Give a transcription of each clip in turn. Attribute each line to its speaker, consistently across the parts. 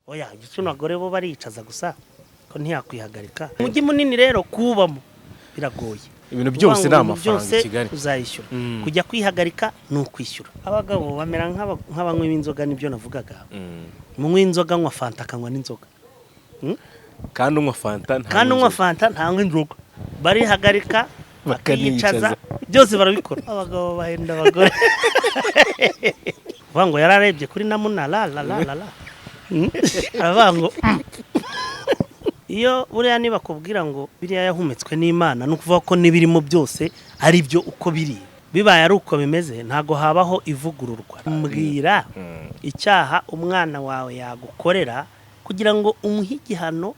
Speaker 1: Oya, igitsina gore bo baricaza gusa ko ntiyakwihagarika. Umujyi munini rero kuwubamo biragoye.
Speaker 2: Ibintu byose
Speaker 1: Kuvuga
Speaker 2: ni
Speaker 1: ngo ibintu
Speaker 2: amafaranga
Speaker 1: byose
Speaker 2: i Kigali.
Speaker 1: Uzayishyura. Kujya kwihagarika ni ukwishyura. Abagabo bamera nk'abanywi b'inzoga, nibyo navugaga. Umunywi w'inzoga anywa fanta, akanywa n'inzoga.
Speaker 2: Kandi unywa fanta nta
Speaker 1: Kandi unywa
Speaker 2: n'inzoga.
Speaker 1: fanta ntanywa inzoga. Barihagarika,
Speaker 2: Bakaniyicaza.
Speaker 1: bakiyicaza, byose barabikora. Abagabo bahenda abagore. Uvuga ngo yararebye kuri namuna la la la la la. Aravuga ngo Iyo buriya nibakubwira ngo biriya yahumetswe n'Imana, ni ukuvuga ko n'ibirimo byose ari byo uko biri. Bibaye ari uko bimeze, ntago habaho ivugururwa. Mbwira icyaha umwana wawe yagukorera kugira ngo umuhe igihano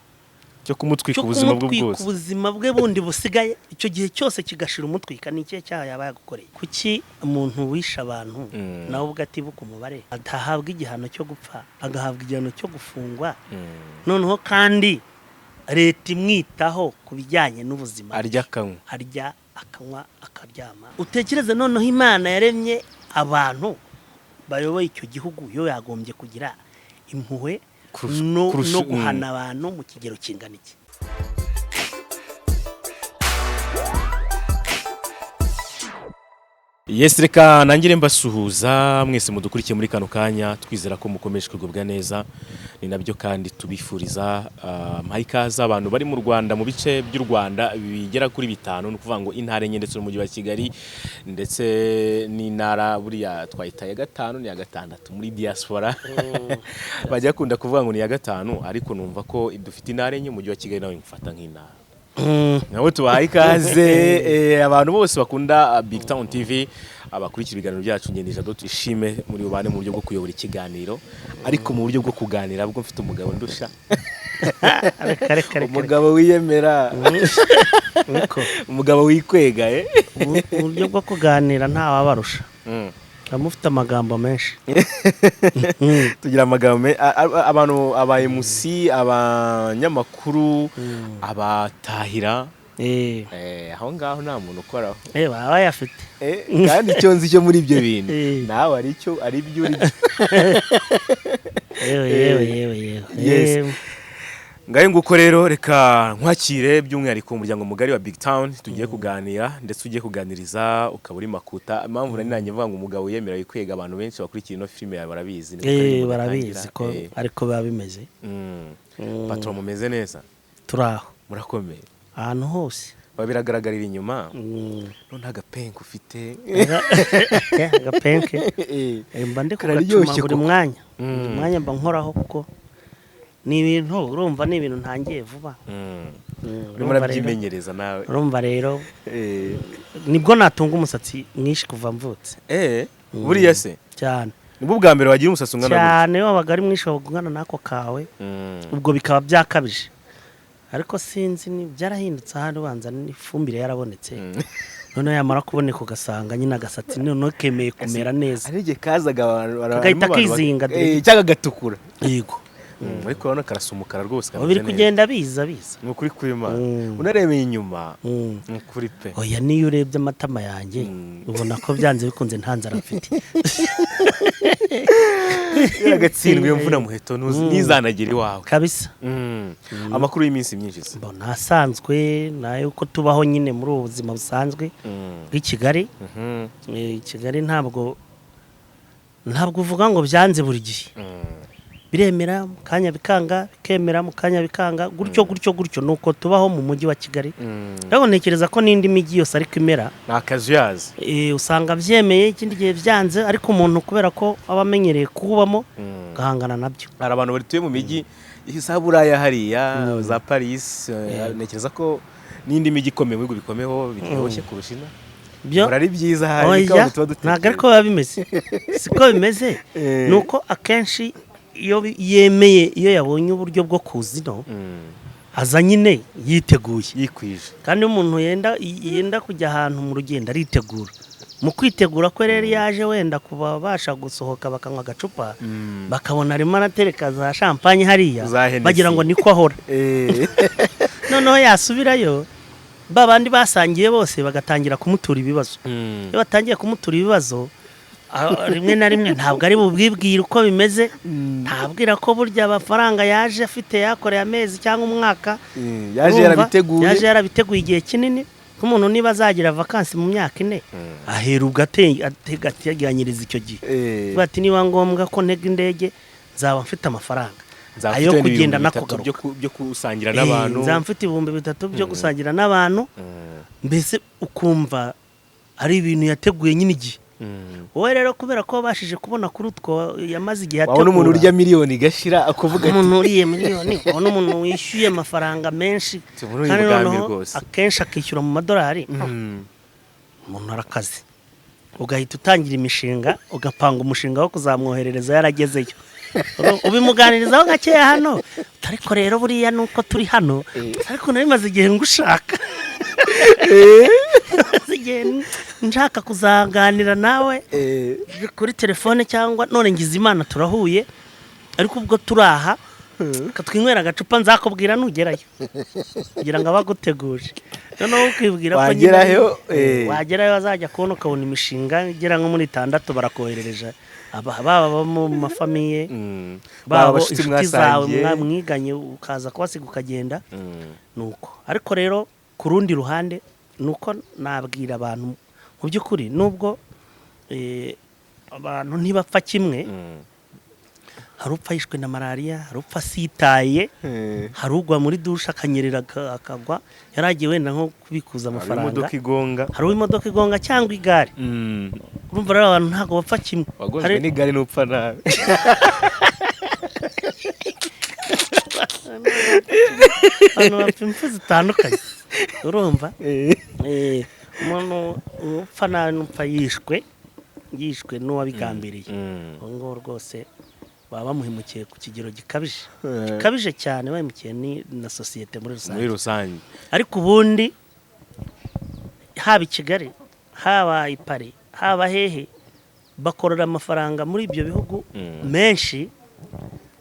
Speaker 2: cyo kumutwika
Speaker 1: cyo
Speaker 2: ubuzima bwe
Speaker 1: kumutwika
Speaker 2: bwose.
Speaker 1: Ubuzima bwe bundi busigaye icyo gihe cyose kigashira umutwika. Ni ikihe cyaha yaba yagukoreye? Kuki umuntu wishe abantu nawe ubwo atibuka umubare adahabwa igihano cyo gupfa, agahabwa igihano cyo gufungwa, noneho kandi leta imwitaho ku bijyanye n'ubuzima?
Speaker 2: Arya, akanywa.
Speaker 1: Arya, akanywa, akaryama. Utekereze noneho Imana yaremye abantu bayoboye icyo gihugu, yo yagombye kugira impuhwe no guhana abantu mu kigero kingana iki?
Speaker 2: Yes, reka nangire mbasuhuza mwese mudukurikiye muri kano kanya, twizera ko mukomeje kugubwa neza, ni nabyo kandi tubifuriza. Mpaye ikaze abantu bari mu Rwanda, mu bice by'u Rwanda bigera kuri bitanu, ni ukuvuga ngo intara enye ndetse n'umujyi wa Kigali ndetse n'intara buriya twayita iya gatanu n'iya gatandatu. Muri diaspora bajya bakunda kuvuga ngo ni iya gatanu, ariko numva ko dufite intara enye, umujyi wa Kigali nawe mufata nk'intara. Nabo tubahaye ikaze, abantu bose bakunda Big Town TV, abakurikira ibiganiro byacu. Ngende Jado Tuyishime muri bubane mu buryo bwo kuyobora ikiganiro, ariko mu buryo bwo kuganira bwo mfite umugabo ndusha.
Speaker 1: Reka, reka, reka, reka.
Speaker 2: Umugabo wiyemera.
Speaker 1: Niko.
Speaker 2: Umugabo wikwega.
Speaker 1: Mu buryo bwo kuganira ntawabarusha, mufite amagambo menshi.
Speaker 2: Tugira amagambo abantu, aba MC, abanyamakuru, abatahira. Aho ngaho nta muntu ukoraho.
Speaker 1: Baba bayafite.
Speaker 2: Kandi icyo nzi cyo muri ibyo bintu nawe ari cyo, ari byo uri byo.
Speaker 1: Yewe, yewe, yewe, yewe.
Speaker 2: Yes. Ngayo nguko rero, reka nkwakire by'umwihariko umuryango mugari wa Big Town tugiye kuganira, ndetse ugiye kuganiriza ukaba uri Makuta. Impamvu nari nanjye mvuga ngo umugabo yemera kwega, abantu benshi bakurikiye ino filime yawe barabizi. Niko karimo
Speaker 1: Barabizi
Speaker 2: gatangira.
Speaker 1: ko ariko biba bimeze.
Speaker 2: Patron, mumeze neza?
Speaker 1: Turi aho.
Speaker 2: Murakomeye?
Speaker 1: Ahantu hose.
Speaker 2: Biragaragarira inyuma none agapenke ufite.
Speaker 1: Agapenke. Mba ndi kugacuma
Speaker 2: Kararyoshye
Speaker 1: buri
Speaker 2: koko.
Speaker 1: mwanya, buri mwanya mba nkoraho, kuko ni ibintu, urumva, ni ibintu ntangiye vuba.
Speaker 2: Urimo
Speaker 1: Urumva rero-
Speaker 2: urabyimenyereza nawe.
Speaker 1: Urumva rero nibwo natunga umusatsi mwinshi kuva mvutse.
Speaker 2: Buriya se
Speaker 1: Cyane.
Speaker 2: nibwo bwa mbere wagira umusatsi ungana gutya?
Speaker 1: Cyane, wabaga ari mwinshi, wabaga ungana n'ako kawe. Ubwo bikaba byakabije, ariko sinzi ni byarahindutse ahandi, ubanza n'ifumbire yarabonetse. Noneho yamara kuboneka ugasanga nyine agasatsi noneho kemeye kumera neza.
Speaker 2: Hari igihe kazaga abantu
Speaker 1: Kagahita
Speaker 2: harimo abantu
Speaker 1: kizinga, dore.
Speaker 2: Cyangwa gatukura.
Speaker 1: Yego.
Speaker 2: Ariko urabona karasa umukara rwose,
Speaker 1: Ubu biri
Speaker 2: kameze neza.
Speaker 1: kugenda biza biza.
Speaker 2: Ni ukuri kw'Imana. Unarebeye inyuma, ni ukuri pe.
Speaker 1: Oya, niyo urebye amatama yanjye ubona ko byanze bikunze nta nzara mfite.
Speaker 2: Agatsindwa iyo mvuna muheto ntizanagere iwawe.
Speaker 1: Kabisa.
Speaker 2: Amakuru y'iminsi myinshi se?
Speaker 1: Mbona asanzwe nayo, uko tubaho nyine muri ubu buzima busanzwe bw'i Kigali. Kigali ntabwo uvuga ngo byanze buri gihe. Biremera mu kanya bikanga, bikemera mu kanya bikanga, gutyo gutyo gutyo, nuko tubaho mu mujyi wa Kigali. Rero ntekereza ko n'indi mijyi yose ariko imera.
Speaker 2: Ni akazuyazi.
Speaker 1: Usanga byemeye, ikindi gihe byanze, ariko umuntu kubera ko aba amenyereye kuwubamo agahangana nabyo.
Speaker 2: Hari abantu batuye mu mijyi za Buraya hariya, za Paris, ntekereza ko n'indi mijyi ikomeye mu bihugu bikomeho biryoshye kurusha ino.
Speaker 1: Byo.
Speaker 2: Bihora ari byiza hari niko
Speaker 1: Oya,
Speaker 2: abantu tuba
Speaker 1: ntabwo ariko
Speaker 2: dutekereza.
Speaker 1: biba bimeze, siko bimeze. Ni uko akenshi iyo yemeye, iyo yabonye uburyo bwo kuza ino, aza nyine yiteguye.
Speaker 2: Yikwije.
Speaker 1: Kandi iyo umuntu yenda kujya ahantu mu rugendo aritegura. Mu kwitegura kwe rero, yaje wenda kuba babasha gusohoka bakanywa agacupa, bakabona arimo aratereka za champagne hariya,
Speaker 2: Za Hennessy.
Speaker 1: bagira ngo niko ahora. Noneho yasubirayo, ba bandi basangiye bose bagatangira kumutura ibibazo. Iyo batangiye kumutura ibibazo Rimwe na rimwe ntabwo ari bubwibwire uko bimeze, ntabwira ko burya amafaranga yaje afite yakoreye amezi cyangwa umwaka.
Speaker 3: Yaje
Speaker 1: Urumva?
Speaker 3: yarabiteguye.
Speaker 1: Yaje yarabiteguye igihe kinini, nk'umuntu niba azagira vakansi mu myaka 4, ahera ubwo ateganyiriza icyo gihe. Avuga ati niba ngombwa ko ntega indege nzaba mfite amafaranga
Speaker 2: Nzaba
Speaker 1: ayo
Speaker 2: mfite
Speaker 1: kugenda
Speaker 2: n'ibihumbi
Speaker 1: no
Speaker 2: bitatu
Speaker 1: kugaruka.
Speaker 2: byo gusangira n'abantu.
Speaker 1: Nzaba mfite 3000 byo gusangira n'abantu. Mbese ukumva ari ibintu yateguye nyine igihe. Wowe rero kubera ko wabashije kubona kuri utwo yamaze igihe
Speaker 3: Wabona umuntu
Speaker 1: ategura.
Speaker 3: urya miliyoni igashira akuvuga ati
Speaker 1: Umuntu uriye miliyoni, wabona umuntu wishyuye amafaranga menshi,
Speaker 2: Tubona uyu
Speaker 1: kandi
Speaker 2: mugambi
Speaker 1: noneho
Speaker 2: rwose.
Speaker 1: akenshi akishyura mu madolari. Umuntu arakaze, ugahita utangira imishinga, ugapanga umushinga wo kuzamwoherereza yaragezeyo. Ubimuganirizaho gakeya hano, ariko rero buriya nuko turi hano, ariko nari maze igihe ngushaka, maze igihe nshaka kuzaganira nawe kuri telefone cyangwa none ngize Imana turahuye, ariko ubwo turi aha twinywera agacupa nzakubwira nugerayo, kugira ngo abaguteguje. Noneho ukibwira ko nyine
Speaker 3: Wagerayo,
Speaker 1: wagerayo azajya kubona ukabona imishinga igera nko muri 6 barakoherereje, baba abo mu mafamiye,
Speaker 3: baba
Speaker 1: baba
Speaker 3: abashuti
Speaker 1: inshuti zawe
Speaker 3: mwasangiye.
Speaker 1: Mwiganye, ukaza kubasiga ukagenda. Nuko ariko rero ku rundi ruhande nuko nabwira abantu mu by'ukuri, nubwo abantu ntibapfa kimwe, hari upfa yishwe na malariya, hari upfa asitaye, hari ugwa muri dushe akanyerera akagwa yari agiye wenda nko kubikuza
Speaker 2: Hari
Speaker 1: amafaranga,
Speaker 2: imodoka igonga.
Speaker 1: Hari uw'imodoka igonga cyangwa igare. Urumva rero abantu ntabwo bapfa kimwe.
Speaker 2: Wagonzwe n'igare n'upfa nabi.
Speaker 1: Abantu bapfa impfu zitandukanye, urumva? Umuntu upfa nabi n'upfa yishwe n'uwabigambiriye, uwo nguwo rwose baba bamuhemukiye ku kigero gikabije, gikabije cyane, bahemukiye ni na sosiyete muri rusange.
Speaker 2: Muri rusange.
Speaker 1: Ariko ubundi haba i Kigali, haba i Paris, haba hehe, bakorera amafaranga muri ibyo bihugu menshi,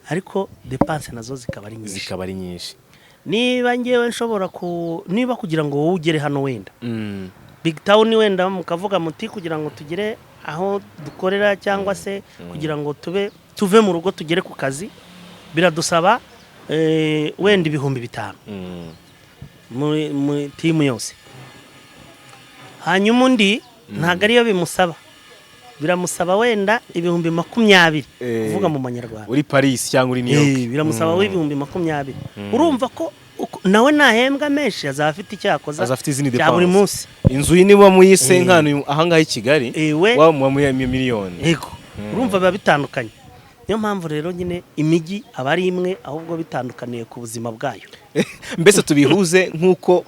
Speaker 1: ariko dépenses nazo zikaba ari nyinshi.
Speaker 2: Zikaba ari nyinshi.
Speaker 1: Niba ngewe nshobora ku niba kugira ngo wowe ugere hano wenda big town, wenda mukavuga muti kugira ngo tugere aho dukorera cyangwa se kugira ngo tube tuve mu rugo tugere ku kazi biradusaba wenda 5000 muri team yose, hanyuma undi ntabwo ariyo bimusaba, biramusaba wenda 20,000, kuvuga mu manyarwanda.
Speaker 2: Uri Paris cyangwa uri New York.
Speaker 1: Biramusaba 20,000. Urumva ko nawe nahembwa menshi azaba afite icyo yakoza
Speaker 2: Azaba afite izindi
Speaker 1: cya buri
Speaker 2: dépenses.
Speaker 1: munsi.
Speaker 2: Inzu iyi niba muyise nk'ahantu ahangaha i Kigali,
Speaker 1: We
Speaker 2: waba muba muri miliyoni.
Speaker 1: Yego, urumva biba bitandukanye. Niyo mpamvu rero nyine imijyi aba ari imwe, ahubwo bitandukaniye ku buzima bwayo.
Speaker 3: Mbese tubihuze nk'uko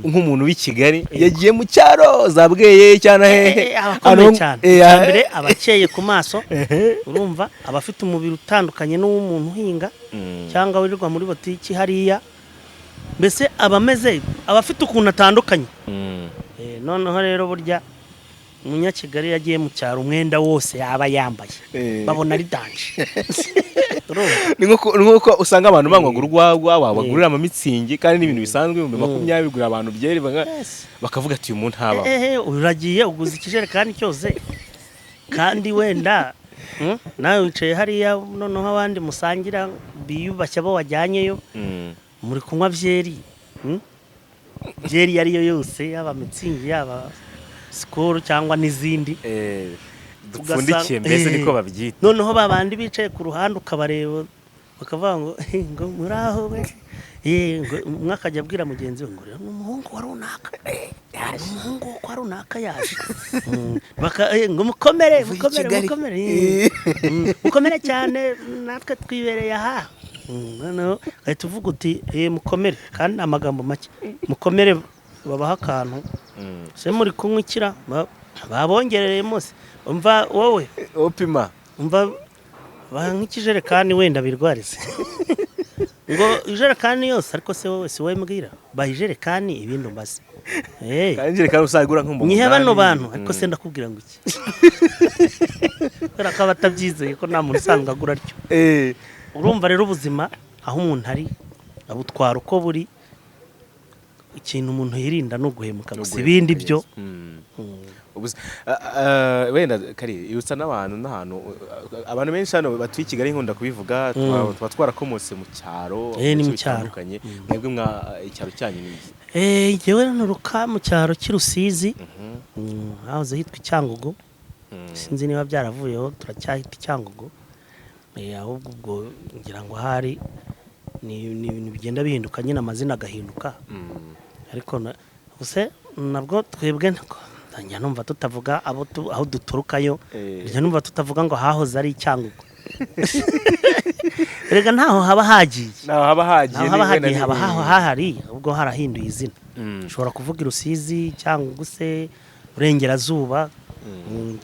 Speaker 3: nk'umuntu w'i Kigali yagiye mu cyaro za Bweye cyangwa hehe,
Speaker 1: Abakomeye cyane. Icya mbere aba akeye ku maso, urumva aba afite umubiri utandukanye n'uw'umuntu uhinga cyangwa wirirwa muri botiki hariya. Mbese aba ameze, aba afite ukuntu atandukanye. Noneho rero burya umunyakigali yagiye mu cyaro, umwenda wose yaba yambaye babona ari danger. Urumva?
Speaker 3: Ni nk'uko usanga abantu banywaga urwagwa, wabagurira amamitsingi kandi n'ibintu bisanzwe 20,000 bigura abantu byeri bakavuga ati uyu muntu ntabaho.
Speaker 1: Ehe, uragiye uguze ikijerekani cyose, kandi wenda nawe wicaye hariya, noneho abandi musangira biyubashye abo wajyanyeyo muri kunywa byeri, Byeri iyo ariyo yose, yaba mitsingi, yaba Skol cyangwa n'izindi.
Speaker 2: Dupfundikiye mbese, niko babyita.
Speaker 1: Noneho babandi bicaye ku ruhande ukabareba bakavuga ngo "Eh, ngo muri aho we." Ngo umwe akajya abwira mugenzi we ngo rero ni umuhungu wa runaka, ni umuhungu wo kwa runaka yaje. Ngo mukomere,
Speaker 3: Uvuye i
Speaker 1: mukomere,
Speaker 3: Kigali.
Speaker 1: mukomere. Mukomere cyane, natwe twibereye aha. Noneho ugahita uvuga uti mukomere, kandi ni amagambo make, mukomere, babaha akantu se muri kunywa ikira babongerereye munsi, umva wowe.
Speaker 3: Upima.
Speaker 1: Umva, baha nk'ikijerekani wenda birwarize ngo ijerekani yose, ariko se wowe si wowe mbwira, baha ijerekani ibindi umbaze.
Speaker 3: Kandi ijerekani usanga igura nko mu
Speaker 1: Nyihe bano
Speaker 3: munani.
Speaker 1: bantu, ariko se ndakubwira ngo iki, kubera ko aba atabyizeye ko nta muntu usanzwe agura atyo. Urumva rero ubuzima aho umuntu ari abutwara uko buri. Ikintu umuntu yirinda ni uguhemuka gusa, ibindi byo
Speaker 3: Wenda kari ibutsa n'abantu n'ahantu, abantu benshi hano batuye i Kigali nkunda kubivuga, tuba twarakomotse mu cyaro.
Speaker 1: Ni
Speaker 3: mu
Speaker 1: mu cyaro.
Speaker 3: Bitandukanye. Mwebwe mwa icyaro cyanyu ni iki?
Speaker 1: Njyewe nturuka mu cyaro cy'i Rusizi, hahoze hitwa i Cyangugu. Sinzi niba byaravuyeho, turacyahita i Cyangugu. Ahubwo ubwo ngira ngo ahari ni ibintu bigenda bihinduka nyine, amazina agahinduka. Ariko gusa nabwo twebwe njya numva tutavuga aho duturukayo. Njya numva tutavuga ngo hahoze ari i Cyangugu. Erega ntaho haba hagiye.
Speaker 3: Ntaho haba hagiye.
Speaker 1: Ntaho haba
Speaker 3: ni wenda
Speaker 1: hagiye, haba hahari, ubwo harahinduye izina. Ushobora kuvuga i Rusizi cyangwa se Burengerazuba,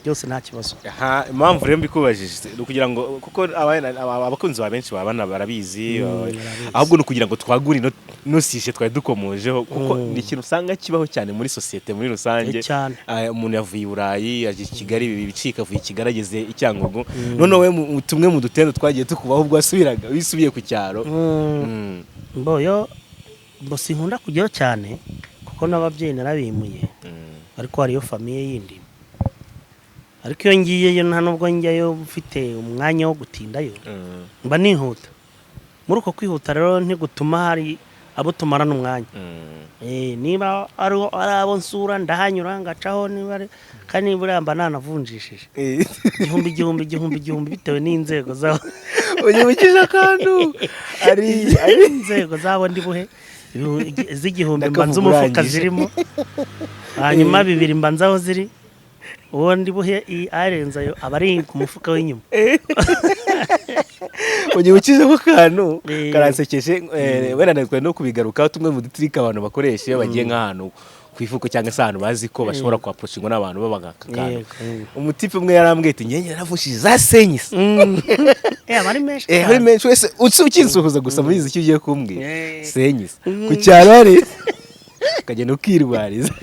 Speaker 1: byose nta kibazo.
Speaker 3: Aha, impamvu rero mbikubajije ni ukugira ngo, kuko abakunzi ba benshi baba barabizi,
Speaker 1: Barabizi.
Speaker 3: Ahubwo ni ukugira ngo twagure ino sujet twari dukomojeho, kuko ni ikintu usanga kibaho cyane muri sosiyete muri rusange.
Speaker 1: Cyane.
Speaker 3: Umuntu yavuye i Burayi aje i Kigali, ibi bicika, avuye i Kigali ageze i Cyangugu. Noneho we tumwe mu dutendo twagiye tukubaho ubwo wasubiraga, wisubiye ku cyaro.
Speaker 1: Mboyo mbo sinkunda kujyayo cyane kuko n'ababyeyi narabimuye, ariko hariyo famille yindi. Ariko iyo ngiyeyo, nta nubwo njyayo mfite umwanya wo gutindayo, mba nihuta. Muri uko kwihuta rero ntigutuma hari abo tumarana umwanya. Niba ari abo nsura, ndahanyura ngacaho, niba ari kandi buriya mba nanavunjishije igihumbi, igihumbi, igihumbi, igihumbi, bitewe n'inzego zabo.
Speaker 3: Unyibukije akantu ari
Speaker 1: Inzego zabo ndi buhe z'igihumbi
Speaker 3: Ndakavuga
Speaker 1: mbanza umufuka
Speaker 3: urangije.
Speaker 1: zirimo, hanyuma bibiri mbanza aho ziri, uwo ndi buhe arenze ayo aba ari ku mufuka w'inyuma.
Speaker 3: Unyibukije ako kantu karansekeje. Wenda natwe no kubigarukaho, tumwe mu dutricks abantu bakoresha iyo bagiye nk'ahantu ku ivuko cyangwa se ahantu bazi ko bashobora kuhaapproachingwa n'abantu babaga aka kantu.
Speaker 1: Yego.
Speaker 3: Umutipe umwe yarambwiye ati: "Njye naravushije za senyisi."
Speaker 1: Aba ari menshi
Speaker 3: Hari
Speaker 1: cyane.
Speaker 3: menshi wese ukinsuhuza gusa muri icyo ugiye kumbwira. Senyisi ku cyaro hari ukagenda ukirwariza.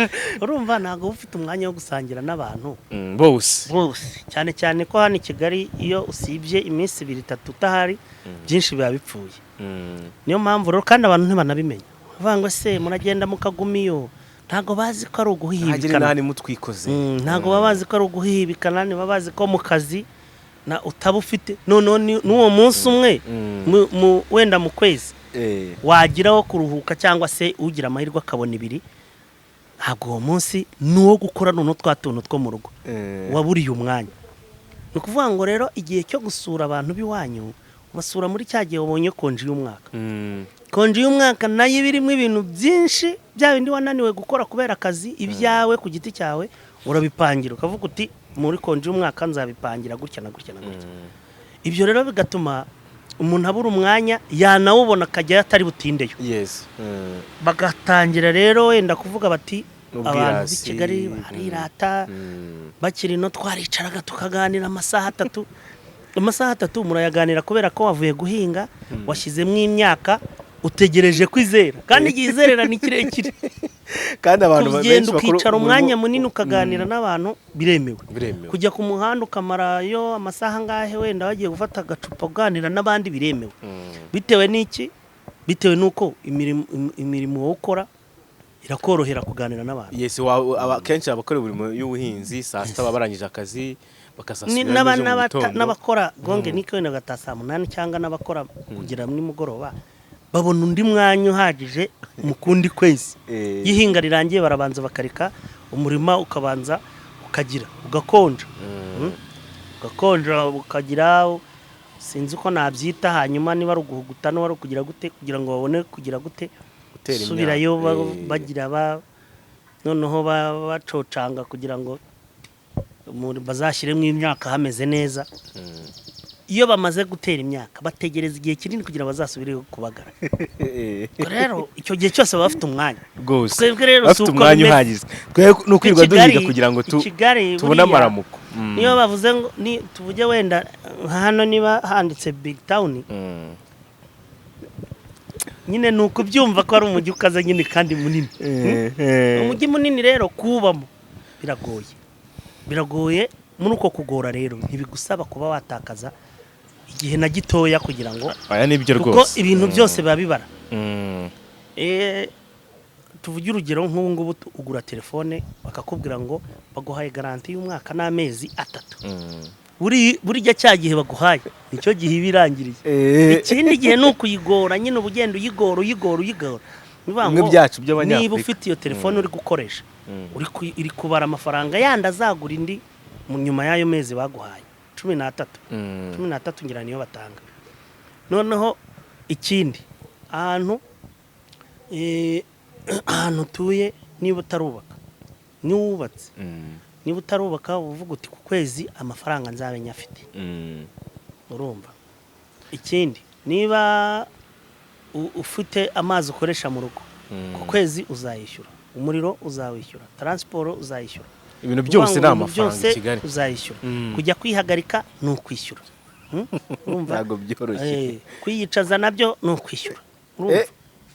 Speaker 1: Urumva ntabwo uba ufite umwanya wo gusangira n'abantu
Speaker 2: bose.
Speaker 1: Bose, cyane cyane ko hano i Kigali iyo usibye iminsi ibiri, itatu utahari, byinshi biba bipfuye. Niyo mpamvu rero kandi abantu ntibanabimenya, bavuga ngo se muragenda mukaguma iyo, ntabwo bazi ko ari
Speaker 3: Hagire
Speaker 1: uguhibikana.
Speaker 3: N'ahandi mutwikoze.
Speaker 1: Ntabwo baba bazi ko ari uguhibikana, niba bazi ko mu kazi na utaba ufite noneho n'uwo munsi umwe wenda mu kwezi wagiraho kuruhuka, cyangwa se ugira amahirwe akabona ibiri, ntabwo uwo munsi ni uwo gukora noneho twa tuntu two mu rugo waburiye umwanya. Ni ukuvuga ngo rero igihe cyo gusura abantu b'iwanyu, ubasura muri cya gihe wabonye konji y'umwaka. Konji y'umwaka nayo iba irimo ibintu byinshi, bya bindi wananiwe gukora kubera akazi, ibyawe ku giti cyawe urabipangira, ukavuga uti: "Muri konji y'umwaka nzabipangira gutya na gutya na gutya." Ibyo rero bigatuma umuntu abura umwanya, yanawubona akajyayo atari butindeyo. Bagatangira rero wenda kuvuga bati: "Abantu b'i
Speaker 3: Ubwirasi.
Speaker 1: Kigali barirata, bakiri no twaricaraga tukaganira amasaha 3." Amasaha 3 murayaganira kubera ko wavuye guhinga, washyizemo imyaka, utegereje ko izera, kandi igihe izerera ni kirekire.
Speaker 3: Kandi abantu
Speaker 1: Kugenda
Speaker 3: benshi bakora
Speaker 1: ukicara
Speaker 3: umurimo-
Speaker 1: umwanya munini ukaganira n'abantu biremewe.
Speaker 3: Biremewe.
Speaker 1: Kujya ku muhanda ukamarayo amasaha angahe, wenda wagiye gufata agacupa uganira n'abandi, biremewe. Bitewe n'iki? Bitewe n'uko imirimo wowe ukora irakorohera kuganira n'abantu.
Speaker 3: Yes, kenshi abakora imirimo y'ubuhinzi saa sita baba barangije akazi, bakazasubira ejo mu gitondo.
Speaker 1: N'abakora gonge niko wenda bagataha saa 8, cyangwa n'abakora kugera nimugoroba, babona undi mwanya uhagije mu kundi kwezi. Iyo ihinga rirangiye, barabanza bakareka umurima ukabanza ukagira ugakonja. Ugakonja ukagira, sinzi uko nabyita, hanyuma niba ari uguhuguta, niba ari ukugira gute, kugira ngo babone kugira gute?
Speaker 3: Gutera imyaka.
Speaker 1: Subirayo bagira noneho bacocanga kugira ngo bazashyiremo imyaka hameze neza. Iyo bamaze gutera imyaka, bategereza igihe kinini kugira ngo bazasubire kubagara. Ubwo rero icyo gihe cyose baba bafite umwanya.
Speaker 3: Rwose
Speaker 1: Twebwe rero si
Speaker 3: bafite
Speaker 1: uko
Speaker 3: umwanya
Speaker 1: bimeze.
Speaker 3: uhagije. Twe ni ukwirirwa
Speaker 1: I Kigali-
Speaker 3: duhiga kugira ngo
Speaker 1: i Kigali
Speaker 3: tubone
Speaker 1: buriya,
Speaker 3: amaramuko.
Speaker 1: Niyo bavuze ngo ni tuvuge wenda nka hano niba handitse big town, nyine ni ukubyumva ko ari umujyi ukaze nyine kandi munini. Umujyi munini rero kuwubamo biragoye, biragoye. Muri uko kugora rero ntibigusaba kuba watakaza igihe na gitoya kugira ngo
Speaker 3: Aya nibyo
Speaker 1: kuko
Speaker 3: rwose.
Speaker 1: ibintu byose biba bibara. Tuvuge urugero, nk'ubu ngubu ugura telefone bakakubwira ngo baguhaye garantie y'umwaka n'amezi 3. Burya cya gihe baguhaye nicyo gihe iba irangiriye. Ikindi gihe ni ukuyigora nyine, uba ugenda uyigora, uyigora, uyigora. Ni ukuvuga
Speaker 3: Bimwe
Speaker 1: ngo
Speaker 3: byacu by'Abanyafurika.
Speaker 1: niba ufite iyo telefone uri gukoresha, iri kubara amafaranga yandi azagura indi mu nyuma y'ayo mezi baguhaye 13. 13 ngira niyo batanga. Noneho ikindi, ahantu utuye, niba utarubaka, niba wubatse, niba utarubaka, uba uvuga uti: "Ku kwezi amafaranga nzabe nyafite." Urumva, ikindi, niba ufite amazi ukoresha mu rugo, ku kwezi uzayishyura, umuriro uzayishyura, transport uzayishyura.
Speaker 2: Ibintu byose ni
Speaker 1: Ukuvuga ngo ibintu
Speaker 2: amafaranga
Speaker 1: byose
Speaker 2: i Kigali.
Speaker 1: uzayishyura. Kujya kwihagarika ni ukwishyura. Urumva?
Speaker 3: Ntabwo byoroshye.
Speaker 1: Kwiyicaza nabyo ni ukwishyura. Urumva?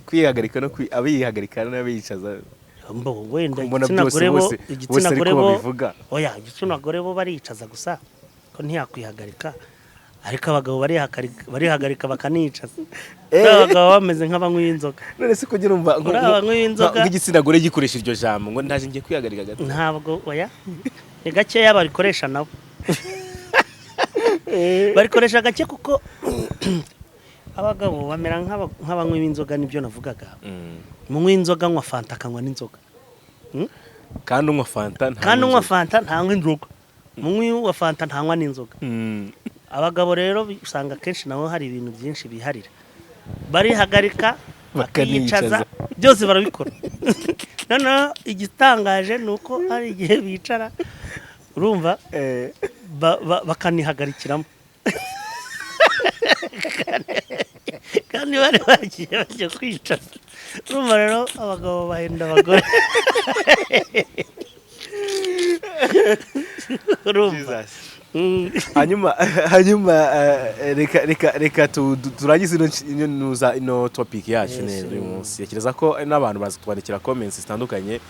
Speaker 3: Kwihagarika no abiyihagarika n'abiyicaza.
Speaker 1: Mbo, wenda
Speaker 3: Mbona
Speaker 1: igitsina
Speaker 3: byose
Speaker 1: gore bo igitsina
Speaker 3: bose ariko
Speaker 1: gore bo
Speaker 3: babivuga.
Speaker 1: Oya, igitsina gore bo bariyicaza gusa, ko ntiyakwihagarika, ariko abagabo barihagarika bakaniyicaza. Abagabo bameze nk'abanywi b'inzoga.
Speaker 3: None se kugira umva
Speaker 1: Uri abanywi b'inzoga?
Speaker 3: nk'igitsina gore gikoresha iryo jambo ngo ndaje ngiye kwihagarika gato?
Speaker 1: Ntabwo, oya, ni gakeya barikoresha, nabo barikoresha gake, kuko abagabo bamera nk'abanywi b'inzoga, nibyo navugaga. Umunywi w'inzoga anywa fanta, akanywa n'inzoga.
Speaker 2: Kandi unywa fanta nta
Speaker 1: Kandi unywa
Speaker 2: n'inzoga.
Speaker 1: fanta ntanywa inzoga, umunywi wa fanta ntanywa n'inzoga. Abagabo rero usanga akenshi nabo hari ibintu byinshi biharira, barihagarika,
Speaker 3: Bakaniyicaza.
Speaker 1: bakiyicaza, byose barabikora. Noneho igitangaje ni uko hari igihe bicara, urumva, bakanihagarikiramo kandi bari bagiye bajya kwicaza. Urumva rero, abagabo bahenda abagore, urumva.
Speaker 3: Hanyuma reka turangize ino nuza
Speaker 2: ino topic yacu neza uyu munsi. Ntekereza ko n'abantu baza kutwandikira comments zitandukanye.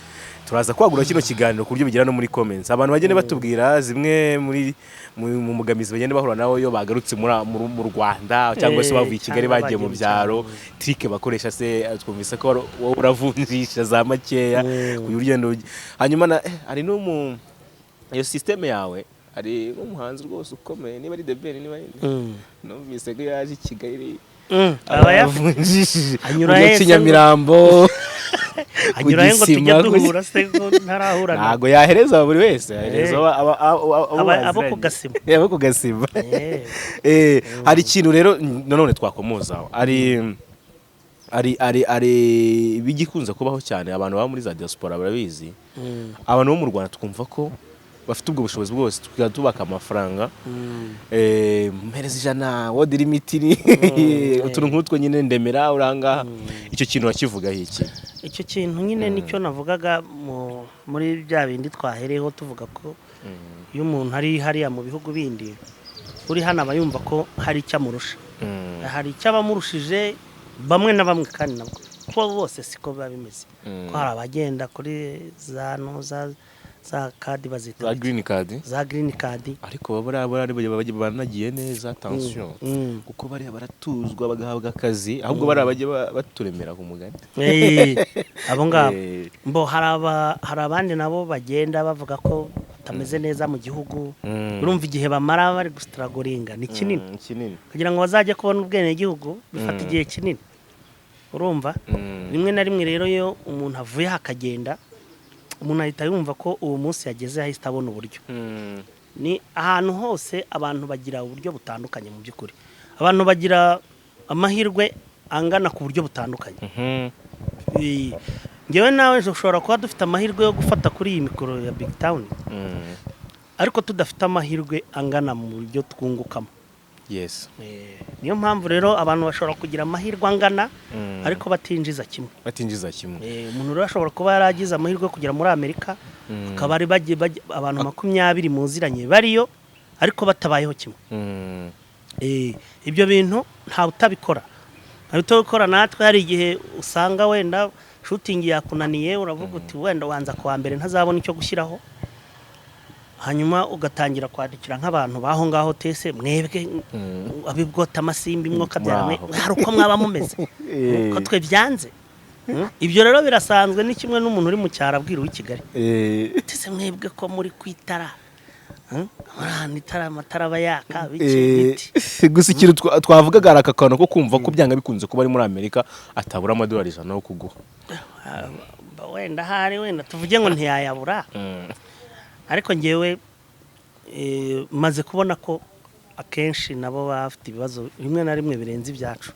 Speaker 2: Turaza kwagura kino kiganiro ku buryo bigera no muri comments, abantu bagende batubwira zimwe muri mu mbogamizi bagenda bahura nawe iyo bagarutse mu Rwanda cyangwa se bavuye i Kigali
Speaker 1: cyangwa
Speaker 2: bagiye mu
Speaker 1: bagiye mu
Speaker 2: byaro,
Speaker 1: cyaro.
Speaker 2: Trick bakoresha se. Twumvise ko wowe uravunjisha za makeya ku buryo ugenda hanyuma na hari no mu iyo system yawe, hari nk'umuhanzi rwose ukomeye, niba ari The Ben, niba ari numvise ko yaje i Kigali
Speaker 1: Aba yafite
Speaker 3: avunjishije
Speaker 1: Anyura
Speaker 3: ujya
Speaker 1: he se
Speaker 3: Kinyamirambo
Speaker 1: Anyura he ngo
Speaker 3: ku
Speaker 1: tujye
Speaker 3: Gisima,
Speaker 1: duhura se, ko ntarahura nawe?
Speaker 3: Ntabwo yahereza buri wese, yahereza abo
Speaker 1: Abo ku
Speaker 3: baziranye.
Speaker 1: gasima.
Speaker 3: Abo ku gasima.
Speaker 2: Hari ikintu rero nanone twakomozaho, ari bigikunze kubaho cyane, abantu baba muri za diaspora barabizi. Abantu bo mu Rwanda twumva ko bafite ubwo bushobozi bwose, tukajya tubaka amafaranga, mpereza 100, world limit, utuntu nk'utwo nyine, ndemera urangaha. Icyo kintu urakivugaho iki?
Speaker 1: Icyo kintu nyine nicyo navugaga muri bya bindi twahereyeho tuvuga ko iyo umuntu ari hariya mu bihugu bindi, uri hano aba yumva ko hari icyo amurusha, hari icyo abamurushije bamwe na bamwe, kandi nabwo ko bose siko biba bimeze, ko hari abagenda kuri za no za card bazita
Speaker 2: Za green card.
Speaker 1: Za green card.
Speaker 2: Ariko baba bariya banagiye neza, attention, kuko bariya baratuzwa, bagahabwa akazi, ahubwo bariya bajya baturemera ku mugani.
Speaker 1: Abo ngabo. Mbo hari abandi nabo bagenda bavuga ko batameze neza mu gihugu. Urumva, igihe bamara bari gustrugglinga ni kinini.
Speaker 2: Kinini.
Speaker 1: Kugira ngo bazajye kubona ubwenegihugu bifata igihe kinini, urumva. Rimwe na rimwe rero, iyo umuntu avuye aha akagenda, umuntu ahita yumva ko uwo munsi yageze ahita abona uburyo. Ni ahantu hose abantu bagira uburyo butandukanye. Mu by'ukuri, abantu bagira amahirwe angana ku buryo butandukanye. Njyewe nawe ushobora kuba dufite amahirwe yo gufata kuri iyi mikoro ya Big Town, ariko tudafite amahirwe angana mu buryo twungukamo. Niyo mpamvu rero abantu bashobora kugira amahirwe angana ariko batinjiza kimwe.
Speaker 2: Batinjiza kimwe.
Speaker 1: Umuntu rero ashobora kuba yaragize amahirwe yo kugera muri Amerika, akaba ari abantu 20 muziranye bariyo, ariko batabayeho kimwe. Ibyo bintu ntawe utabikora, ntawe utabikora. Natwe hari igihe usanga wenda shooting yakunaniye, uravuga uti: "Wenda wanza kuwa mbere ntazabona icyo gushyiraho." Hanyuma ugatangira kwandikira nk'abantu baho ngaho tese: "Mwebwe abibwota amasimbi, mwo kabyara mwe,
Speaker 2: Muraho."
Speaker 1: hari uko mwaba mumeze ko twe byanze?" Ibyo rero birasanzwe, ni kimwe n'umuntu uri mu cyaro abwira uw'i Kigali ese mwebwe ko muri ku itara? Muri ahantu itara, amatara aba yaka biki biti.
Speaker 3: Gusa ikintu twavugaga, hari aka kantu ko kumva ko byanga bikunze kuba ari muri Amerika atabura amadolari 100 yo kuguha.
Speaker 1: Ah, wenda ahari, wenda tuvuge ngo ntiyayabura, ariko ngewe maze kubona ko akenshi nabo baba bafite ibibazo rimwe na rimwe birenze ibyacu.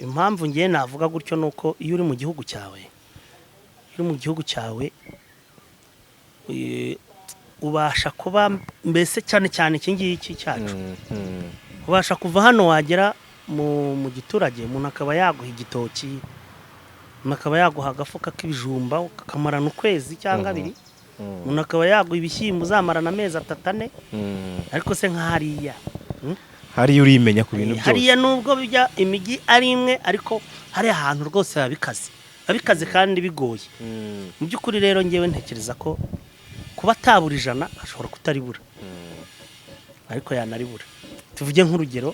Speaker 1: Impamvu ngewe navuga gutyo ni uko iyo uri mu gihugu cyawe, iyo uri mu gihugu cyawe, ubasha kuba mbese, cyane cyane iki ngiki cyacu, ubasha kuva hano wagera mu giturage, umuntu akaba yaguha igitoki, umuntu akaba yaguha agafuka k'ibijumba ukakamarana ukwezi cyangwa abiri, umuntu akaba yaguha ibishyimbo uzamarana amezi 3, 4. Ariko se nka hariya?
Speaker 3: Hariya urimenya ku bintu byose.
Speaker 1: Hariya nubwo bijya imijyi ari imwe, ariko hari ahantu rwose biba bikaze, biba bikaze kandi bigoye. Mu by'ukuri rero ngewe ntekereza ko kuba atabura 100, ashobora kutaribura, ariko yanaribura. Tuvuge nk'urugero,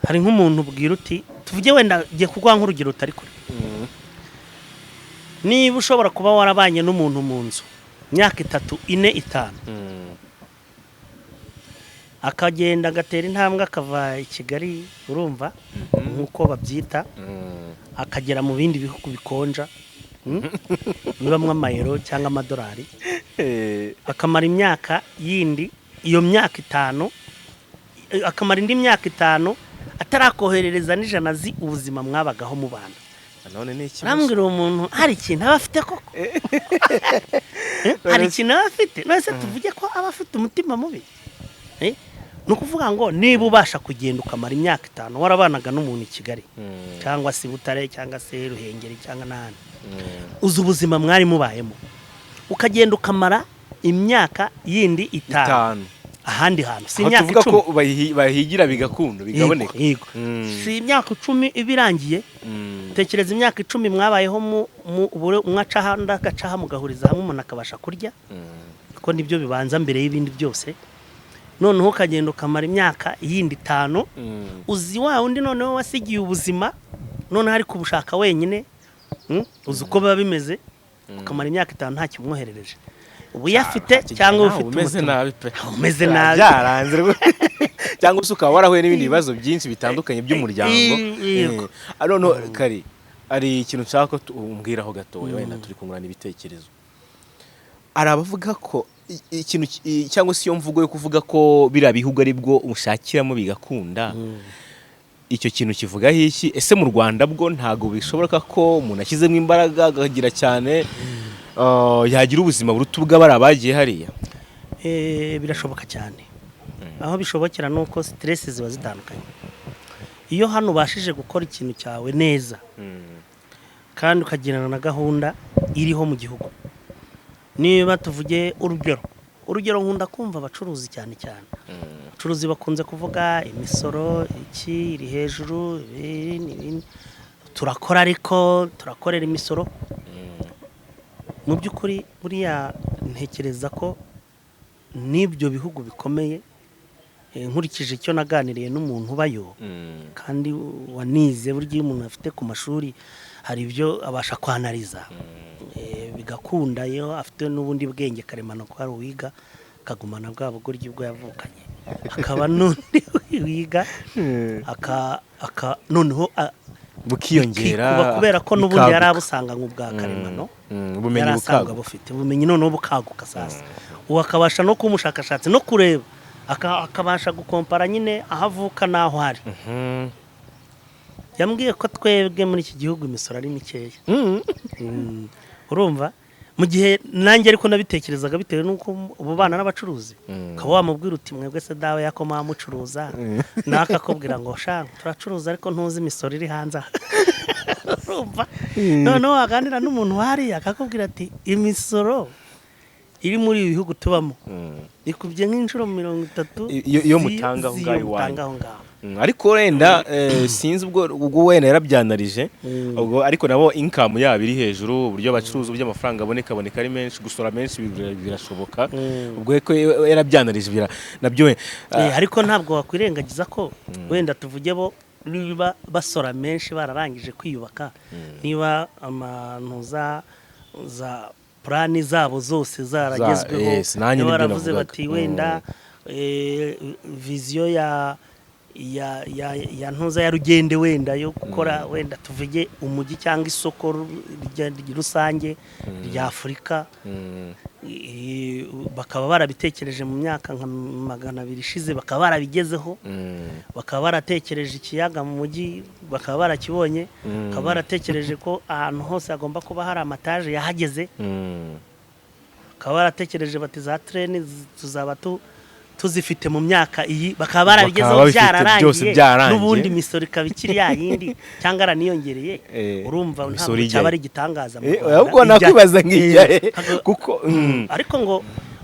Speaker 1: hari nk'umuntu ubwira uti, tuvuge wenda ngiye kuguha nk'urugero utari kure, niba ushobora kuba warabanye n'umuntu mu nzu imyaka 3, 4, 5, akagenda agatera intambwe akava i Kigali, urumva, nk'uko babyita, akagera mu bindi bihugu bikonja, bibamwo amayero cyangwa amadolari, akamara imyaka yindi, iyo myaka 5, akamara indi myaka 5 atarakoherereza n'100, azi ubuzima mwabagaho mubana.
Speaker 3: None ni ikibazo.
Speaker 1: Urambwira uwo muntu hari ikintu aba afite koko? Hari ikintu aba afite? None se tuvuge ko aba afite umutima mubi? Ni ukuvuga ngo niba ubasha kugenda ukamara imyaka 5 warabanaga n'umuntu i Kigali cyangwa se i Butare cyangwa se Ruhengeri cyangwa n'ahandi, uzi ubuzima mwari mubayemo, ukagenda ukamara imyaka yindi 5
Speaker 3: 5
Speaker 1: ahandi hantu, si
Speaker 3: aho
Speaker 1: imyaka
Speaker 3: tuvuga
Speaker 1: 10.
Speaker 3: ko bahigira bigakunda, bigaboneka.
Speaker 1: Yego. Si imyaka 10 iba irangiye? Tekereza imyaka 10 mwabayeho mu umwe aca aha undi agaca aha, mugahuriza hamwe, umuntu akabasha kurya, kuko nibyo bibanza mbere y'ibindi byose. Noneho ukagenda ukamara imyaka yindi 5, uzi wa wundi noneho wasigiye ubuzima, noneho ari kubushaka wenyine, Uzi uko biba bimeze, ukamara imyaka 5 nta kimwoherereje, uba uyafite cyangwa ufite
Speaker 3: umeze
Speaker 1: umutima
Speaker 3: nabi pe.
Speaker 1: Umeze nabi.
Speaker 3: Byaranze rwose. Cyangwa se ukaba warahuye n'ibindi bibazo byinshi bitandukanye by'umuryango.
Speaker 1: Yego.
Speaker 3: Noneho kari ari ikintu nshaka ko umbwiraho gatoya, wenda turi kungurana ibitekerezo. Hari abavuga ko ikintu cyangwa se iyo mvugo yo kuvuga ko biriya bihugu ari bwo ushakiramo bigakunda, icyo kintu kivugaho iki? Ese mu Rwanda bwo ntabwo bishoboka ko umuntu ashyizemo imbaraga akagira cyane, yagira ubuzima buruta ubw'abari abagiye hariya?
Speaker 1: Birashoboka cyane. Aho bishobokera ni uko stress ziba zitandukanye. Iyo hano ubashije gukora ikintu cyawe neza kandi ukagirana na gahunda iriho mu gihugu, niba tuvuge urugero, nkunda kumva abacuruzi, cyane cyane abacuruzi bakunze kuvuga imisoro iki iri hejuru, ibi n'ibindi, turakora ariko turakorera imisoro. Mu by'ukuri buriya ntekereza ko n'ibyo bihugu bikomeye, nkurikije icyo naganiriye n'umuntu ubayo kandi wanize, burya iyo umuntu afite ku mashuri hari ibyo abasha kwanariza, bigakunda iyo afite n'ubundi bwenge karemano, ko hari uwiga akagumana bwa bugoryi bwo yavukanye, hakaba n'undi wiga aka noneho
Speaker 3: bukiyongera.
Speaker 1: Bikikuba kubera ko n'ubundi yari
Speaker 3: bikaguka.
Speaker 1: abusanga nk'ubwa karemano,
Speaker 3: Ubumenyi
Speaker 1: yari asanzwe
Speaker 3: bukaguka.
Speaker 1: Bufite ubumenyi, noneho bukaguka. Sasa ubu akabasha no kuba umushakashatsi no kureba, akabasha gukompara nyine aho avuka n'aho ari. Yambwiye ko twebwe muri iki gihugu imisoro ari mikeya. Urumva mu gihe nanjye ariko nabitekerezaga bitewe n'uko ubu bana n'abacuruzi, ukaba wamubwira uti mwebwe se dawe yako mucuruza, nawe akakubwira ngo sha turacuruza ariko ntuzi imisoro iri hanze aha. Urumva noneho waganira n'umuntu wariya akakubwira ati imisoro iri muri ibi bihugu tubamo ikubye nk'inshuro 30
Speaker 3: Iyo mutanga aho
Speaker 1: z'iyo
Speaker 3: ngaho iwanyu.
Speaker 1: mutanga aho ngaho.
Speaker 3: Ariko wenda sinzi ubwo wenda yarabyanarije ubwo, ariko nabo income yabo iri hejuru, uburyo bacuruza, uburyo amafaranga aboneka ari menshi, gusora menshi birashoboka. Ubwo ko yarabyanarije nabyo
Speaker 1: Ariko ntabwo wakwirengagiza ko wenda tuvuge bo Niba basora menshi bararangije kwiyubaka, niba amantu za plan zabo zose zaragezweho,
Speaker 2: Yes, nanjye
Speaker 1: niba
Speaker 2: nibyo
Speaker 1: baravuze
Speaker 2: navugaga.
Speaker 1: bati wenda vision ya ntuza ya rugende, wenda yo gukora, wenda tuvuge umujyi cyangwa isoko rusange rya Afurika, bakaba barabitekereje mu myaka nka 200 ishize, bakaba barabigezeho, bakaba baratekereje ikiyaga mu mujyi, bakaba barakibonye, bakaba baratekereje ko ahantu hose hagomba kuba hari amataje yahageze, bakaba baratekereje bati za train tuzaba tuzifite mu myaka iyi, bakaba barabigezeho,
Speaker 2: Bakaba babifite byose
Speaker 1: byararangiye,
Speaker 2: byarangiye.
Speaker 1: N'ubundi imisoro ikaba ikiri ya yindi cyangwa araniyongereye, urumva
Speaker 2: Imisoro
Speaker 1: ntabwo
Speaker 2: ijyayo.
Speaker 1: cyaba ari igitangaza mu Rwanda.
Speaker 3: Ahubwo nakwibaza nk'ijya he?
Speaker 2: Kuko
Speaker 1: Ariko ngo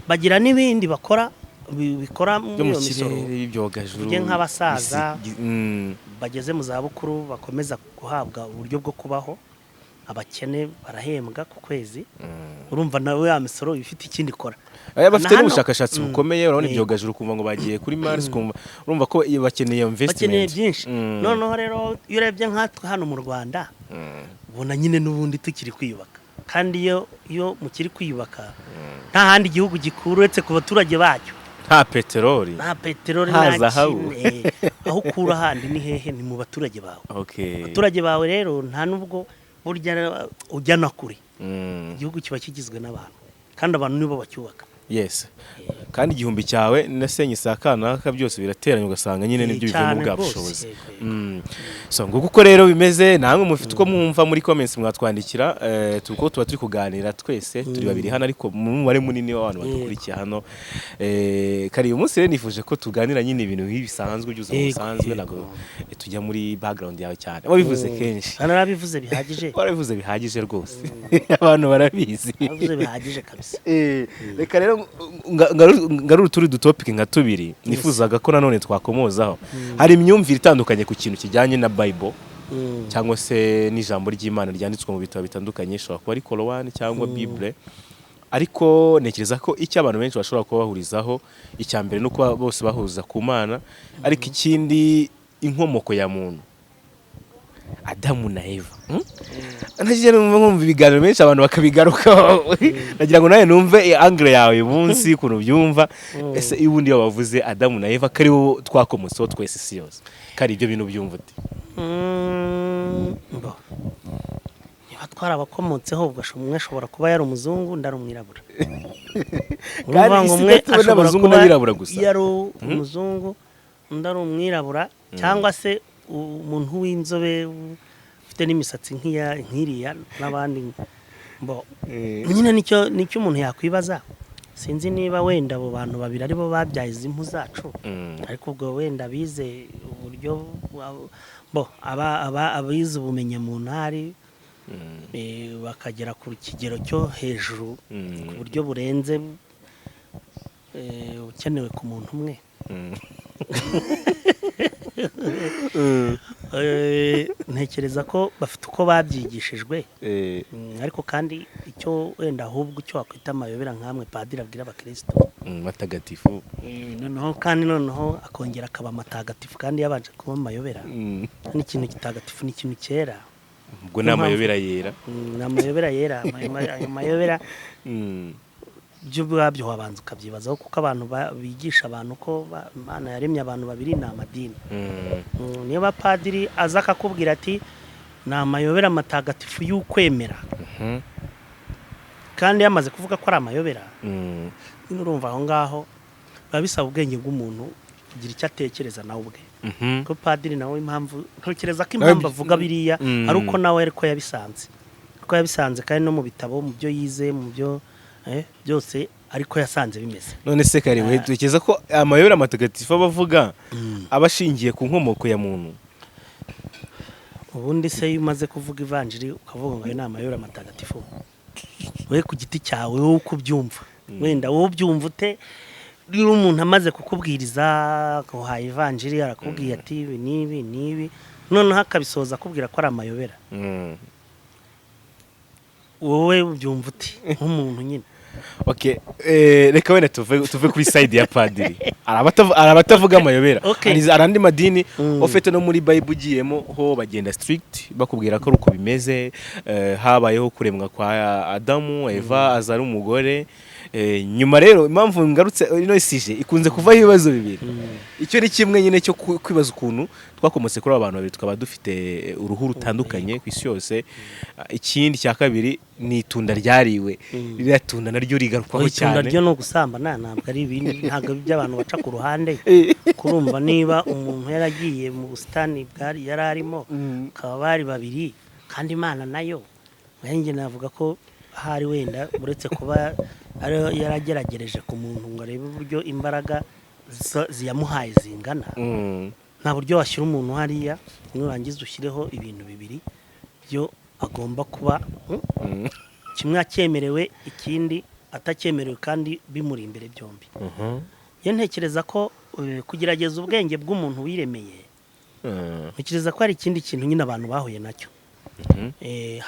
Speaker 1: bagira n'ibindi bakora bikora muri
Speaker 2: byo mu
Speaker 1: iyo misoro.
Speaker 2: kirere, ibyogajuru.
Speaker 1: Tuvuge nk'abasaza bageze mu zabukuru bakomeza guhabwa uburyo bwo kubaho, abakene barahembwa ku kwezi. Urumva nawe ya misoro iba ifite ikindi ikora.
Speaker 2: Aya bafite
Speaker 1: Na hano-
Speaker 2: n'ubushakashatsi bukomeye. Urabona ibyogajuru, ukumva ngo bagiye kuri Mars, ukumva urumva ko iyo bakeneye investment.
Speaker 1: Bakeneye byinshi. Noneho rero iyo urebye nkatwe hano mu Rwanda, ubona nyine n'ubundi tukiri kwiyubaka, kandi iyo mukiri kwiyubaka nta handi igihugu gikura uretse ku baturage bacyo.
Speaker 2: Nta peteroli.
Speaker 1: Nta peteroli,
Speaker 2: Nta
Speaker 1: nta
Speaker 2: zahabu.
Speaker 1: kintu. Aho ukura handi ni hehe? Ni mu baturage bawe. Abaturage bawe rero nta nubwo burya ujya na kure. Igihugu kiba kigizwe n'abantu, kandi abantu nibo bacyubaka.
Speaker 2: Yes, kandi 1000 cyawe na senyi saa kanaka byose birateranye, ugasanga nyine nibyo bivuyemo
Speaker 1: Cyane
Speaker 2: bwa
Speaker 1: rwose,
Speaker 2: bushobozi.
Speaker 1: yego.
Speaker 2: So nguko uko rero bimeze. Namwe mufite uko mwumva, muri comments mwatwandikira. Tuko tuba turi kuganira twese turi babiri hano, ariko mu mubare munini w'abantu badukurikiye hano. Kari uyu munsi rero nifuje ko tuganira nyine ibintu nk'ibi bisanzwe by'ubuzima busanzwe. Ntabwo tujya muri background yawe cyane, wabivuze kenshi.
Speaker 1: Narabivuze bihagije.
Speaker 2: Warabivuze bihagije rwose, abantu barabizi.
Speaker 1: Narabivuze bihagije kabisa.
Speaker 2: Reka rero ngarure utundi dutopic nka tubiri nifuzaga ko nanone twakomozaho. Hari imyumvire itandukanye ku kintu kijyanye na Bible cyangwa se n'ijambo ry'Imana ryanditswe mu bitabo bitandukanye, ishobora kuba ari Korowani cyangwa Bible, ariko ntekereza ko icyo abantu benshi bashobora kuba bahurizaho, icya mbere ni ukuba bose bahuza ku Mana, ariko ikindi inkomoko ya muntu, Adamu na Eva. Nagiye numva nkumva ibiganiro benshi abantu bakabigarukaho, nagira ngo nawe numve angle yawe uyu munsi ukuntu ubyumva. Ese iyo ubundi iyo bavuze Adamu na Eva ko ari bo twakomotseho twese, isi yose, ko ari ibyo bintu byumva ute?
Speaker 1: Bo. Niba twarabakomotseho, ubwo umwe ashobora kuba yari umuzungu, undi ari umwirabura.
Speaker 2: Kandi
Speaker 1: Urumva ngo
Speaker 2: isi
Speaker 1: umwe
Speaker 2: idatuwe
Speaker 1: ashobora
Speaker 2: n'abazungu
Speaker 1: kuba
Speaker 2: n'abirabura gusa.
Speaker 1: yari umuzungu, undi ari umwirabura, cyangwa se umuntu w'inzobe ufite n'imisatsi nk'iya nk'iriya n'abandi. Bo nyine nicyo umuntu yakwibaza. Sinzi niba wenda abo bantu babiri aribo babyaye izi mpu zacu, ariko ubwo wenda bize uburyo bo aba abize ubumenyamuntu bakagera ku kigero cyo hejuru ku buryo burenze ukenewe ku muntu umwe. Ntekereza ko bafite uko babyigishijwe. Ariko kandi icyo wenda ahubwo icyo wakwita amayobera, nkamwe padiri abwira abakristo
Speaker 2: Matagatifu.
Speaker 1: Noneho kandi noneho akongera akaba amatagatifu kandi yabanje kuba amayobera. N'ikintu gitagatifu ni ikintu cyera.
Speaker 2: Ubwo ni amayobera yera.
Speaker 1: Ni amayobera yera. Ayo mayobera byo ubwabyo wabanza ukabyibazaho, kuko abantu bigisha abantu ko Imana yaremye abantu babiri ni amadini. Niba padiri aza akakubwira ati ni amayobera matagatifu y'ukwemera, kandi yamaze kuvuga ko ari amayobera, nyine urumva aho ngaho biba bisaba ubwenge bw'umuntu kugira icyo atekereza nawe ubwe, ko padiri nawe impamvu ntekereza ko
Speaker 2: Nawe
Speaker 1: impamvu avuga biriya ari uko nawe ariko yabisanze, ariko yabisanze kandi no mu bitabo, mu byo yize, mu byo byose ariko yasanze bimeze.
Speaker 2: None se kare we tekereza ko amayobera matagatifu aba avuga aba ashingiye ku nkomoko ya muntu?
Speaker 1: Ubundi se iyo umaze kuvuga ivanjiri ukavuga ngo ayo ni amayobera matagatifu, we ku giti cyawe, wowe uko ubyumva, wenda wowe ubyumva ute? Niba umuntu amaze kukubwiriza, akaguhaye ivanjiri, arakubwiye ati ibi n'ibi n'ibi, noneho akabisoza akubwira ko ari amayobera, wowe ubyumva ute nk'umuntu nyine?
Speaker 3: Okay, reka wenda tuve kuri side ya padiri. Hari abatavuga amayobera.
Speaker 1: Okay.
Speaker 3: Hari andi madini ufite no muri Bible ugiyemo ho bagenda strict, bakubwira ko ari uko bimeze. Habayeho kuremwa kwa Adamu, Eva aza ari umugore. Nyuma rero, impamvu ngarutse ino sujet ikunze kuvaho ibibazo bibiri. Icyo ni kimwe nyine cyo kwibaza ukuntu twakomotse kuri aba bantu babiri, tukaba dufite uruhu rutandukanye ku isi yose. Ikindi cya kabiri ni itunda ryariwe. Ririya tunda naryo rigarukwaho
Speaker 1: Itunda
Speaker 3: cyane.
Speaker 1: ryo ni ugusambana, ntabwo ari ibindi, ntabwo ari iby'abantu baca ku ruhande. Kurumva niba umuntu yaragiye mu busitani bwari yari arimo, bakaba bari babiri, kandi Imana nayo, njye navuga ko ahari wenda uretse kuba ariyo yarageragereje ku muntu ngo arebe uburyo imbaraga ziyamuhaye zingana, nta buryo washyira umuntu hariya nurangiza ushyireho ibintu bibiri byo agomba kuba kimwe acyemerewe, ikindi atacyemerewe, kandi bimuri imbere byombi. Iyo ntekereza ko kugerageza ubwenge bw'umuntu wiremeye, ntekereza ko hari ikindi kintu nyine abantu bahuye nacyo.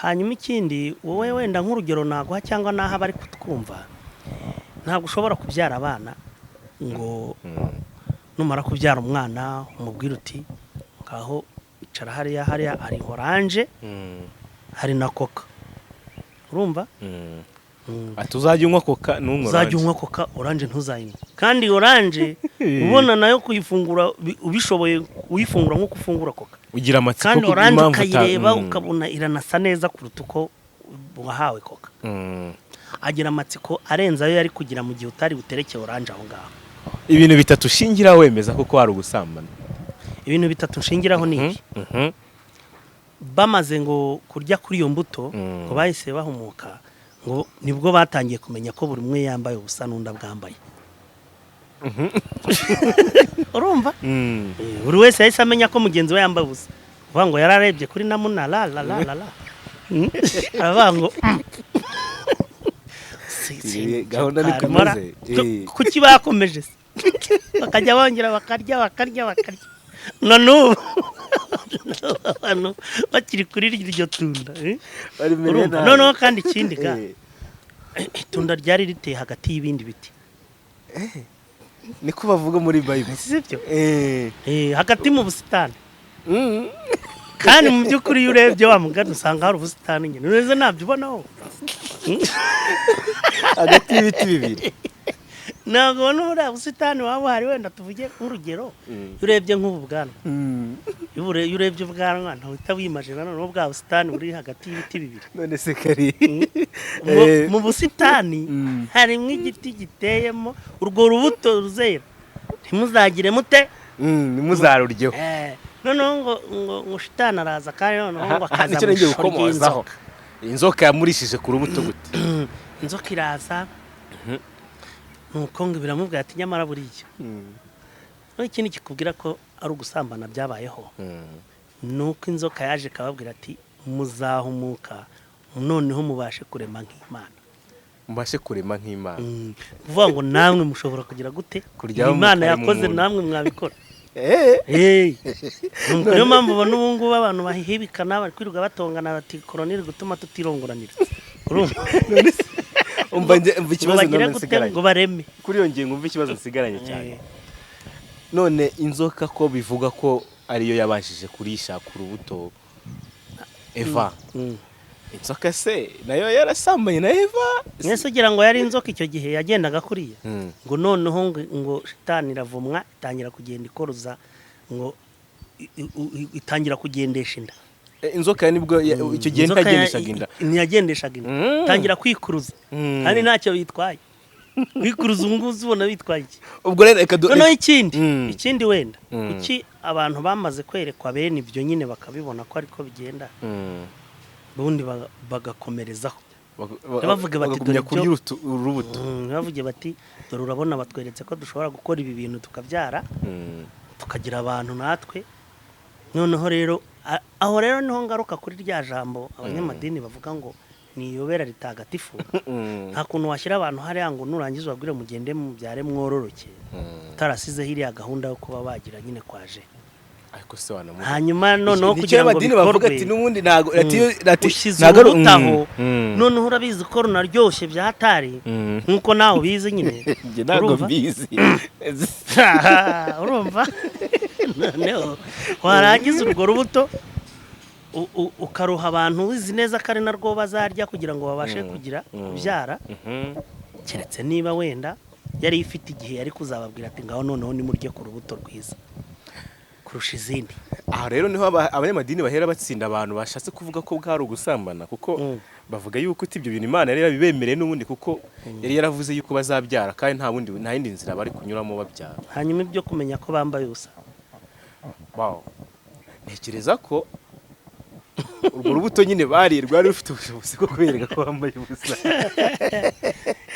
Speaker 1: Hanyuma ikindi, wowe wenda nk'urugero naguha cyangwa n'aho abari kutwumva, ntabwo ushobora kubyara abana ngo numara kubyara umwana umubwire uti: "Ngaho icara hariya, hariya hari orange, hari na Coca." Urumva?
Speaker 3: Ati: "Uzajya unywa Coca ntunywe
Speaker 1: Uzajya
Speaker 3: orange."
Speaker 1: unywa Coca, orange ntuzayinywe, kandi orange ubona nayo kuyifungura ubishoboye uyifungura nk'uko ufungura Coca.
Speaker 3: Ugira amatsiko
Speaker 1: Kandi
Speaker 3: ku
Speaker 1: orange
Speaker 3: impamvu
Speaker 1: ukayireba ukabona iranasa neza kuruta uko wahawe Coca. Agira amatsiko arenze ayo yari kugira mu gihe utari butereke orange aho ngaho.
Speaker 3: Ibintu bitatu ushingira wemeza koko hari ugusambana.
Speaker 1: Ibintu bitatu nshingiraho ni ibi: bamaze ngo kurya kuri iyo mbuto, ngo bahise bahumuka, ngo nibwo batangiye kumenya ko buri umwe yambaye ubusa n'undi abwambaye. Urumva? Buri wese yahise amenya ko mugenzi we yambaye ubusa, uvuga ngo yararebye kuri namuna la la la la la. Aravuga ngo
Speaker 3: Gahunda niko
Speaker 1: Karimora,
Speaker 3: imeze.
Speaker 1: Kuki bakomeje se bakajya bongera bakarya, bakarya, bakarya, na n'ubu abantu bakiri kuri iryo tunda, eh? Urumva? Noneho kandi ikindi ga, itunda ryari riteye hagati y'ibindi biti.
Speaker 3: Niko bavuga muri Bible.
Speaker 1: Si byo? Hagati mu busitani. Kandi mu by'ukuri iyo urebye wa mugani usanga hari ubusitani nyine neza, ntabyo ubonaho.
Speaker 3: Hagati y'ibiti bibiri.
Speaker 1: Ntabwo ubona buriya busitani waba buhari. Wenda tuvuge nk'urugero, iyo urebye nk'ubu bwanwa, iyo urebye ubwanwa ntuhita wimajina noneho bwa busitani buri hagati y'ibiti bibiri.
Speaker 3: None se kari
Speaker 1: Mu busitani harimo igiti giteyemo urwo rubuto ruzera, ntimuzagire mute?
Speaker 3: Ntimuzaruryeho.
Speaker 1: Noneho ngo shitani araza, kandi noneho ngo
Speaker 3: Aha,
Speaker 1: akaza
Speaker 3: nicyo
Speaker 1: mu
Speaker 3: ngiye
Speaker 1: ishusho
Speaker 3: gukomozaho.
Speaker 1: ry'inzoka.
Speaker 3: Inzoka yamurishije ku rubuto gute?
Speaker 1: Inzoka iraza, nuko ngo biramubwira ati: "Nyamara buriya." Noneho ikindi kikubwira ko ari ugusambana byabayeho ni uko inzoka yaje ikababwira ati: "Muzahumuka, noneho mubashe kurema nk'Imana."
Speaker 3: Mubashe kurema nk'Imana.
Speaker 1: Kuvuga ngo namwe mushobora kugira gute?
Speaker 3: Kuryaho
Speaker 1: Imana
Speaker 3: mukarema
Speaker 1: yakoze
Speaker 3: umuntu.
Speaker 1: namwe mwabikora. Niyo mpamvu ubona ubu ngubu abantu bahibikana, bari kwirirwa batongana bati: "Korona iri gutuma tutirongoranira." Urumva?
Speaker 3: Umva umva
Speaker 1: Ngo
Speaker 3: ikibazo
Speaker 1: bagire
Speaker 3: none
Speaker 1: gute?
Speaker 3: nsigaranye.
Speaker 1: Ngo bareme.
Speaker 3: Kuri iyo ngingo, umva ikibazo nsigaranye cyane. None inzoka ko bivuga ko ariyo yabashije kurisha ku rubuto Eva, inzoka se nayo yarasambanye na Eva?
Speaker 1: Mwese ugira ngo yari inzoka icyo gihe yagendaga kuriya? Ngo noneho ngo shitani iravumwa, itangira kugenda ikoroza, ngo itangira kugendesha inda.
Speaker 3: Inzoka nibwo icyo gihe
Speaker 1: Inzoka
Speaker 3: ntagendeshaga inda?
Speaker 1: Ntiyagendeshaga inda. Itangira kwikuruza, kandi ntacyo bitwaye kwikuruza. Ubu ngubu ubona bitwaye iki?
Speaker 3: Ubwo rero reka
Speaker 1: Noneho ikindi, ikindi wenda, kuki abantu bamaze kwerekwa bene ibyo nyine bakabibona ko ariko bigenda, ubundi bagakomerezaho? Bavuga bati,
Speaker 3: Bagumya
Speaker 1: "Dore
Speaker 3: kurya urubuto.
Speaker 1: Bavuge bati: "Dore urabona batweretse ko dushobora gukora ibi bintu, tukabyara, tukagira abantu natwe." Noneho rero aho rero niho ngaruka kuri rya jambo abanyamadini bavuga ngo ni iyobera ritagatifu. Nta kuntu washyira abantu hariya ngo nurangiza ubabwire: "Mugende mubyare mwororoke," utarasizeho iriya gahunda yo kuba bagira nyine kwaje.
Speaker 2: Ariko se wanamuha
Speaker 1: Hanyuma noneho
Speaker 3: Nicyo
Speaker 1: kugira ngo
Speaker 3: amadini bavuga
Speaker 1: bikorwe
Speaker 3: ati n'ubundi ntago ati
Speaker 1: ushyize
Speaker 3: ntago ari-
Speaker 1: urubuto aho, noneho urabizi ko runaryoshye bya hatari, nk'uko nawe ubizi nyine.
Speaker 3: Njye ntabwo
Speaker 1: Urumva?
Speaker 3: mbizi.
Speaker 1: Urumva, noneho warangiza urwo rubuto ukaruha abantu, uzi neza ko ari narwo bazarya kugira ngo babashe kugira kubyara, keretse niba wenda yari ifite igihe yari kuzababwira ati: "Ngaho noneho nimurye ku rubuto rwiza kurusha izindi."
Speaker 2: Aha rero niho abanyamadini bahera batsinda abantu bashatse kuvuga ko bwari ugusambana, kuko bavuga yuko ibyo bintu Imana yari yarabibemereye n'ubundi, kuko yari yaravuze yuko bazabyara, kandi nta bundi, nta yindi nzira bari kunyuramo babyara.
Speaker 1: Hanyuma ibyo kumenya ko bambaye ubusa?
Speaker 2: Wow. Ntekereza ko urwo rubuto nyine bari rwari rufite ubushobozi bwo kubereka ko bambaye ubusa.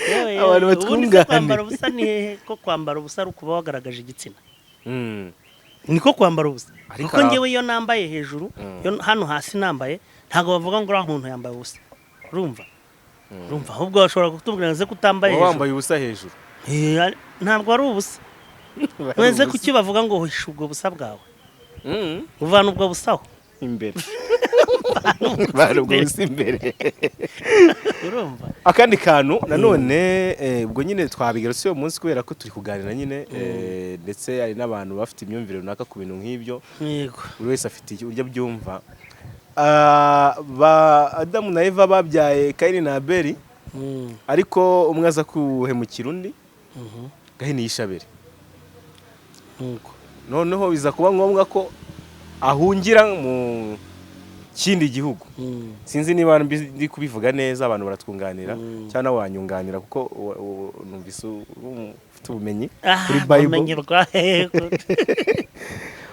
Speaker 1: Yewe,
Speaker 2: Abantu
Speaker 1: ubundi se
Speaker 2: batwunganire.
Speaker 1: kwambara ubusa ni hehe? Ko kwambara ubusa ari ukuba wagaragaje igitsina, niko kwambara ubusa?
Speaker 2: Ariko
Speaker 1: Kuko njyewe iyo nambaye hejuru, iyo hano hasi nambaye, ntabwo bavuga ngo uriya muntu yambaye ubusa. Urumva, ahubwo bashobora kutubwira ngo ko utambaye
Speaker 2: Uba
Speaker 1: hejuru.
Speaker 2: wambaye ubusa hejuru.
Speaker 1: Ntabwo ari ubusa. None kuki bavuga ngo hisha ubwo busa bwawe, uvana ubwo busaho?
Speaker 2: Imbere bari ubwo busa imbere.
Speaker 1: Urumva?
Speaker 2: Akandi kantu nanone, ubwo nyine twabigarutse uyu munsi kubera ko turi kuganira nyine, ndetse hari n'abantu bafite imyumvire runaka ku bintu nk'ibyo. Buri wese afite uburyo abyumva. Ba Adamu na Eva babyaye Kayini na Abeli, ariko umwe aza kuhemukira undi. Gahini yishe Abeli.
Speaker 1: Nuko.
Speaker 2: Noneho biza kuba ngombwa ko ahungira mu kindi gihugu. Sinzi niba ndi kubivuga neza, abantu baratwunganira cyangwa nawe wanyunganira, kuko numvise ufite ubumenyi kuri Bible.
Speaker 1: Ubumenyi rwa hehe?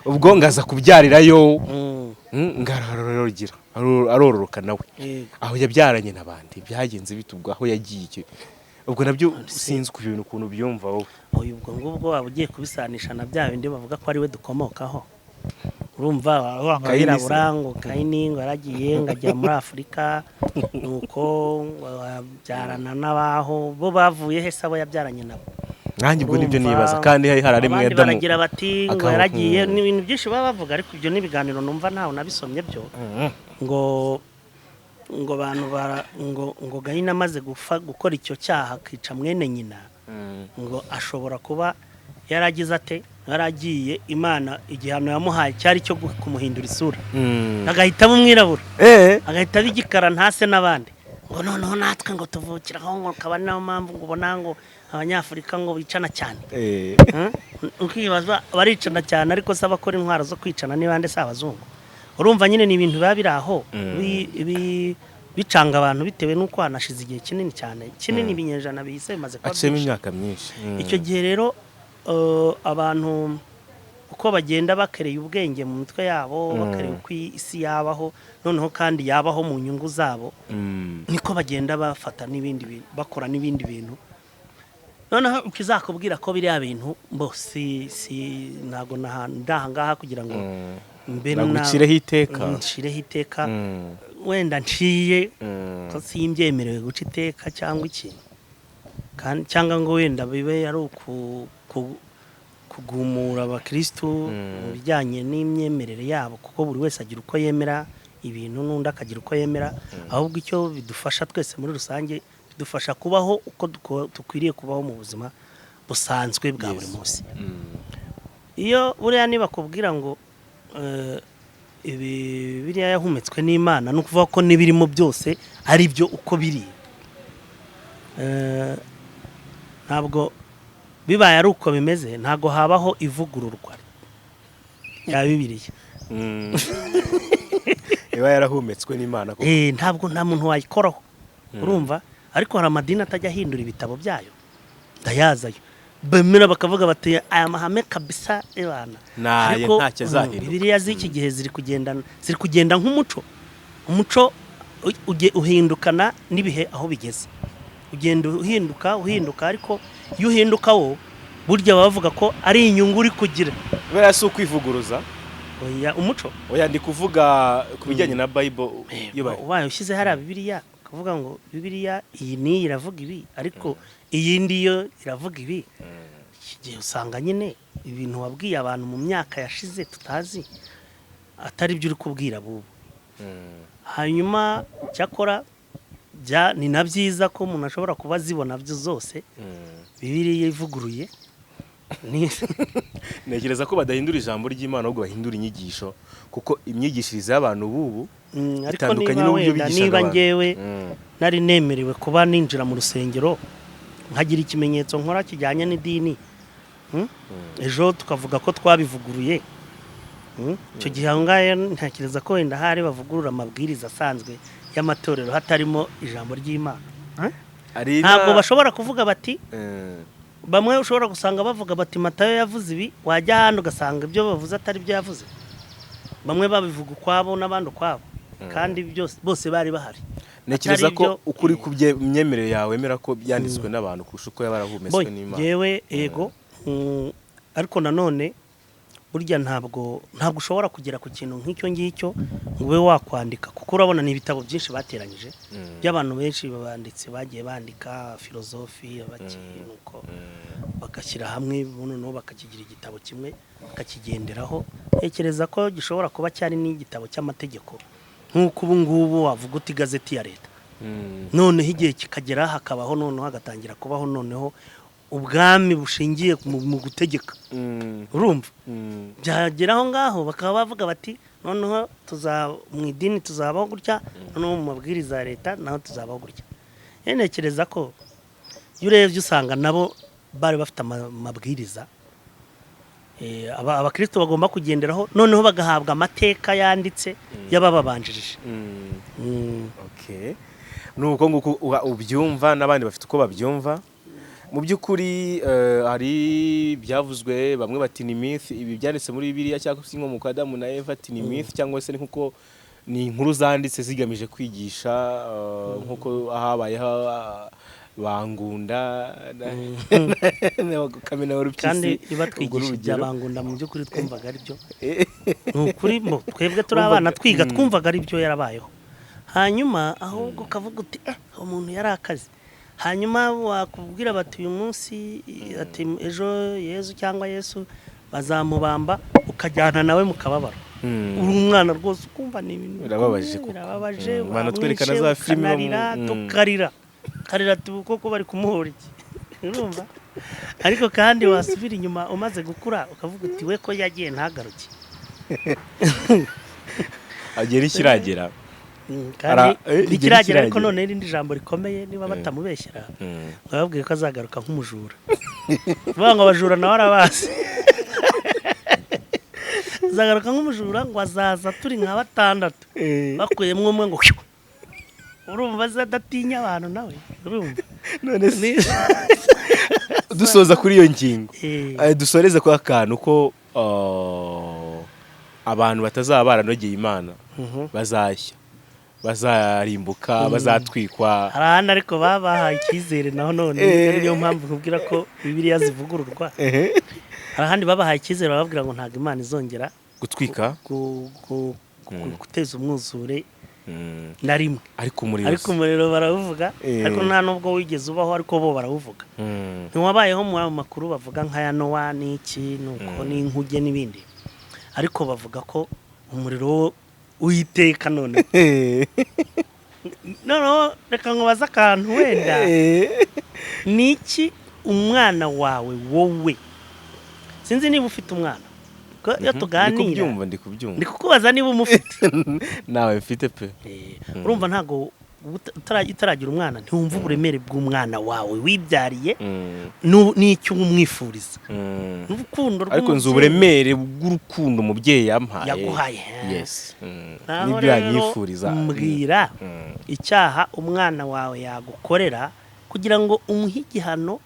Speaker 2: Ubwo ngaza kubyarirayo, ngararorogira, arororoka nawe. Aho yabyaranye n'abandi byagenze bite? Ubwo aho yagiye ubwo nabyo sinzi ku bintu ukuntu byumva wowe.
Speaker 1: Oya, ubwo ngubwo waba ugiye kubisanisha na bya bindi bavuga ko ari we dukomokaho. Urumva,
Speaker 2: Kayini se?
Speaker 1: abirabura, ngo Kayini ngo yaragiye ngo ajya muri Afurika, nuko ngo abyarana n'abaho. Bo bavuye he se, abo yabyaranye nabo?
Speaker 2: Nanjye ubwo nibyo
Speaker 1: Urumva,
Speaker 2: nibaza, kandi hari hararemwe
Speaker 1: abandi
Speaker 2: Adamu
Speaker 1: baragira bati ngo yaragiye. Ni ibintu byinshi baba bavuga, ariko ibyo ni ibiganiro numva ntawe nabisomye byo, ngo abantu bara ngo Gahini amaze gufa gukora icyo cyaha akica mwene nyina, ngo ashobora kuba yaragize ate, yaragiye, Imana igihano yamuhaye cyari cyo kumuhindura isura, agahita aba umwirabura, agahita aba igikara ntase n'abandi, ngo noneho natwe ngo tuvukiraho, ngo akaba ari nayo mpamvu ngo ubona ngo Abanyafurika ngo bicana cyane. Ukibaza, baricana cyane, ariko se abakora intwaro zo kwicana ni bande? Si abazungu? Urumva nyine ni ibintu biba biri aho bicanga abantu, bitewe n'uko hanashize igihe kinini cyane, kinini, ibinyejana bihise bimaze kuba
Speaker 2: Aciyemo
Speaker 1: byinshi.
Speaker 2: imyaka myinshi.
Speaker 1: Icyo gihe rero, abantu uko bagenda bakereye ubwenge mu mitwe yabo, bakereye uko isi yabaho noneho kandi yabaho mu nyungu zabo, niko bagenda bafata n'ibindi bintu, bakora n'ibindi bintu. Noneho ukizakubwira ko biriya bintu mbo si ntabwo ndaha ngaha kugira ngo mbe
Speaker 2: Nagucireho iteka.
Speaker 1: Ncireho iteka. Wenda nciye ko simbyemerewe guca iteka cyangwa iki, kandi cyangwa ngo wenda bibe ari kugumura abakristu mu bijyanye n'imyemerere yabo, kuko buri wese agira uko yemera ibintu n'undi akagira uko yemera. Ahubwo icyo bidufasha twese muri rusange, bidufasha kubaho uko dukwiriye kubaho mu buzima busanzwe bwa buri munsi. Iyo buriya nibakubwira ngo ibi biriya yahumetswe n'Imana, ni ukuvuga ko n'ibirimo byose ari byo uko biri. Ntabwo bibaye ari uko bimeze, ntabwo habaho ivugururwa rya Bibiliya.
Speaker 2: Iba yarahumetswe n'Imana koko.
Speaker 1: Ntabwo nta muntu wayikoraho, urumva? Ariko hari amadini atajya ahindura ibitabo byayo, ndayazayo, bemera bakavuga bati: "Aya mahame kabisa ebana."
Speaker 2: Naye
Speaker 1: Ariko,
Speaker 2: ntacyo azahinduka.
Speaker 1: Bibiliya z'iki gihe ziri kugenda nk'umuco. Umuco uhindukana n'ibihe aho bigeze, ugenda uhinduka uhinduka, ariko iyo uhinduka wo burya baba bavuga ko ari inyungu uri kugira.
Speaker 2: Buriya si ukwivuguruza?
Speaker 1: Oya, umuco.
Speaker 2: Oya, ndi kuvuga ku bijyanye na Bible iyo
Speaker 1: Ubaye ushyize hariya Bibiliya, ukavuga ngo Bibiliya iyi n'iyi iravuga ibi, ariko iyi yo iravuga ibi. Iki gihe usanga nyine ibintu wabwiye abantu mu myaka yashize tutazi atari byo uri kubwira bubu. Hanyuma cyakora ni na byiza ko umuntu ashobora kuba azibona byo zose. Bibiliya ivuguruye.
Speaker 3: Ntekereza ko badahindura ijambo ry'Imana, ahubwo bahindura inyigisho, kuko imyigishirize y'abantu b'ubu
Speaker 1: Ariko
Speaker 3: itandukanye
Speaker 1: niba
Speaker 3: n'uburyo
Speaker 1: wenda
Speaker 3: bigishaga
Speaker 1: niba
Speaker 3: abantu.
Speaker 1: ngewe nari nemerewe kuba ninjira mu rusengero nkagira ikimenyetso nkora kijyanye n'idini, Ejo tukavuga ko twabivuguruye, Icyo gihe aho ngaho ntekereza ko wenda hari bavugurura amabwiriza asanzwe y'amatorero hatarimo ijambo ry'Imana. Eh?
Speaker 3: Ari
Speaker 1: Ntabwo bashobora kuvuga bati bamwe ushobora gusanga bavuga bati Matayo yavuze ibi, wajya ahandi ugasanga ibyo bavuze atari byo yavuze. Bamwe babivuga ukwabo n'abandi ukwabo, kandi byose bose bari bahari.
Speaker 3: Ntekereza
Speaker 1: Atari
Speaker 3: ko
Speaker 1: ibyo-
Speaker 3: ukuri ku myemerere yawe wemera ko byanditswe n'abantu kurusha uko yaba yarahumetswe
Speaker 1: Boy,
Speaker 3: n'Imana.
Speaker 1: Yewe ego, ariko nanone burya ntabwo ushobora kugera ku kintu nk'icyo ngicyo ngo ube wakwandika, kuko urabona ni ibitabo byinshi bateranyije by'abantu benshi banditse, bagiye bandika filozofi abaki, nuko bagashyira hamwe, noneho bakakigira igitabo kimwe bakakigenderaho. Ntekereza ko gishobora kuba cyari n'igitabo cy'amategeko nk'uko ubu ngubu wavuga uti igazeti ya leta. Noneho igihe kikagera hakabaho, noneho hagatangira kubaho noneho ubwami bushingiye mu gutegeka. Urumva byagera aho ngaho bakaba bavuga bati noneho tuza mu idini tuzabaho gutya, noneho mu mabwiriza ya leta naho tuzabaho gutya. Rero ntekereza ko iyo urebye usanga nabo bari bafite amabwiriza abakristo bagomba kugenderaho, noneho bagahabwa amateka yanditse y'abababanjirije.
Speaker 3: Okay. Nuko nguko ubyumva, n'abandi bafite uko babyumva. Mu by'ukuri hari byavuzwe, bamwe bati ni myth ibi byanditse muri Bibiliya, cyangwa se inkomoko ya Adamu na Eva, ati ni myth, cyangwa se ni nkuko ni inkuru zanditse zigamije kwigisha, nkuko habayeho Bangunda na Kamena wa Rupyisi.
Speaker 1: Kandi
Speaker 3: Ubwo
Speaker 1: batwigisha
Speaker 3: ni
Speaker 1: ibya
Speaker 3: urugero.
Speaker 1: Bangunda, mu by'ukuri twumvaga ari byo. Ni ukuri mo twebwe turi abana twiga, twumvaga ari byo yarabayeho. Hanyuma ahubwo ukavuga uti umuntu yari akaze. Hanyuma wakubwira bati uyu munsi, ati ejo Yezu cyangwa Yesu bazamubamba, ukajyana nawe mu kababaro. Uri umwana rwose ukumva ni ibintu
Speaker 3: Birababaje
Speaker 1: bikomeye,
Speaker 3: koko.
Speaker 1: birababaje.
Speaker 3: Banatwerekana
Speaker 1: Bamwishe,
Speaker 3: za filime
Speaker 1: ukanarira, tukarira karira koko bari kumuhora iki, urumva? Ariko kandi wasubira inyuma umaze gukura ukavuga uti we ko yagiye ntagaruke.
Speaker 3: Agera ikiragera.
Speaker 1: Kandi
Speaker 3: Igihe
Speaker 1: ntikiragera, ariko
Speaker 3: ntikiragera.
Speaker 1: none irindi jambo rikomeye, niba batamubeshyera, bababwiye ko azagaruka nk'umujura. Vuga ngo abajura nawe arabazi. Azagaruka nk'umujura, ngo azaza turi nka batandatu, bakuyemo umwe ngo hwiu. Urumva aza adatinya abantu nawe, urumva?
Speaker 3: None se dusoza kuri iyo ngingo, dusoreze kwa kantu ko abantu batazaba baranogeye Imana bazashya, bazarimbuka, bazatwikwa.
Speaker 1: Hari ahandi ariko babahaye icyizere naho none, niyo mpamvu nkubwira ko Bibiliya zivugururwa. Hari ahandi babahaye icyizere, bababwira ngo ntabwo Imana izongera
Speaker 3: gutwika,
Speaker 1: guteza umwuzure na rimwe.
Speaker 3: Ariko umuriro
Speaker 1: Ariko umuriro barawuvuga, ariko nta nubwo wigeze ubaho, ariko bo barawuvuga. Ntiwabayeho muri ayo makuru bavuga nk'aya Nowa n'iki nuko n'inkuge n'ibindi, ariko bavuga ko umuriro wo Uwiteka. None noneho reka nkubaze akantu wenda. Ni iki umwana wawe, wowe sinzi niba ufite umwana, ko iyo
Speaker 3: Ndi
Speaker 1: tuganira
Speaker 3: kubyumva, ndi kubyumva.
Speaker 1: Ndi kukubaza niba umufite.
Speaker 3: Nawe mfite pe.
Speaker 1: Urumva ntabwo utaragira umwana ntiwumva uburemere bw'umwana wawe wibyariye n'icyo umwifuriza n'urukundo
Speaker 3: Ariko nzi
Speaker 1: rw'umubyeyi.
Speaker 3: uburemere bw'urukundo umubyeyi yampaye.
Speaker 1: Yaguhaye.
Speaker 3: Yes.
Speaker 1: Naho
Speaker 3: N'ibyo
Speaker 1: rero
Speaker 3: yanyifuriza.
Speaker 1: mbwira icyaha umwana wawe yagukorera kugira ngo umuhe igihano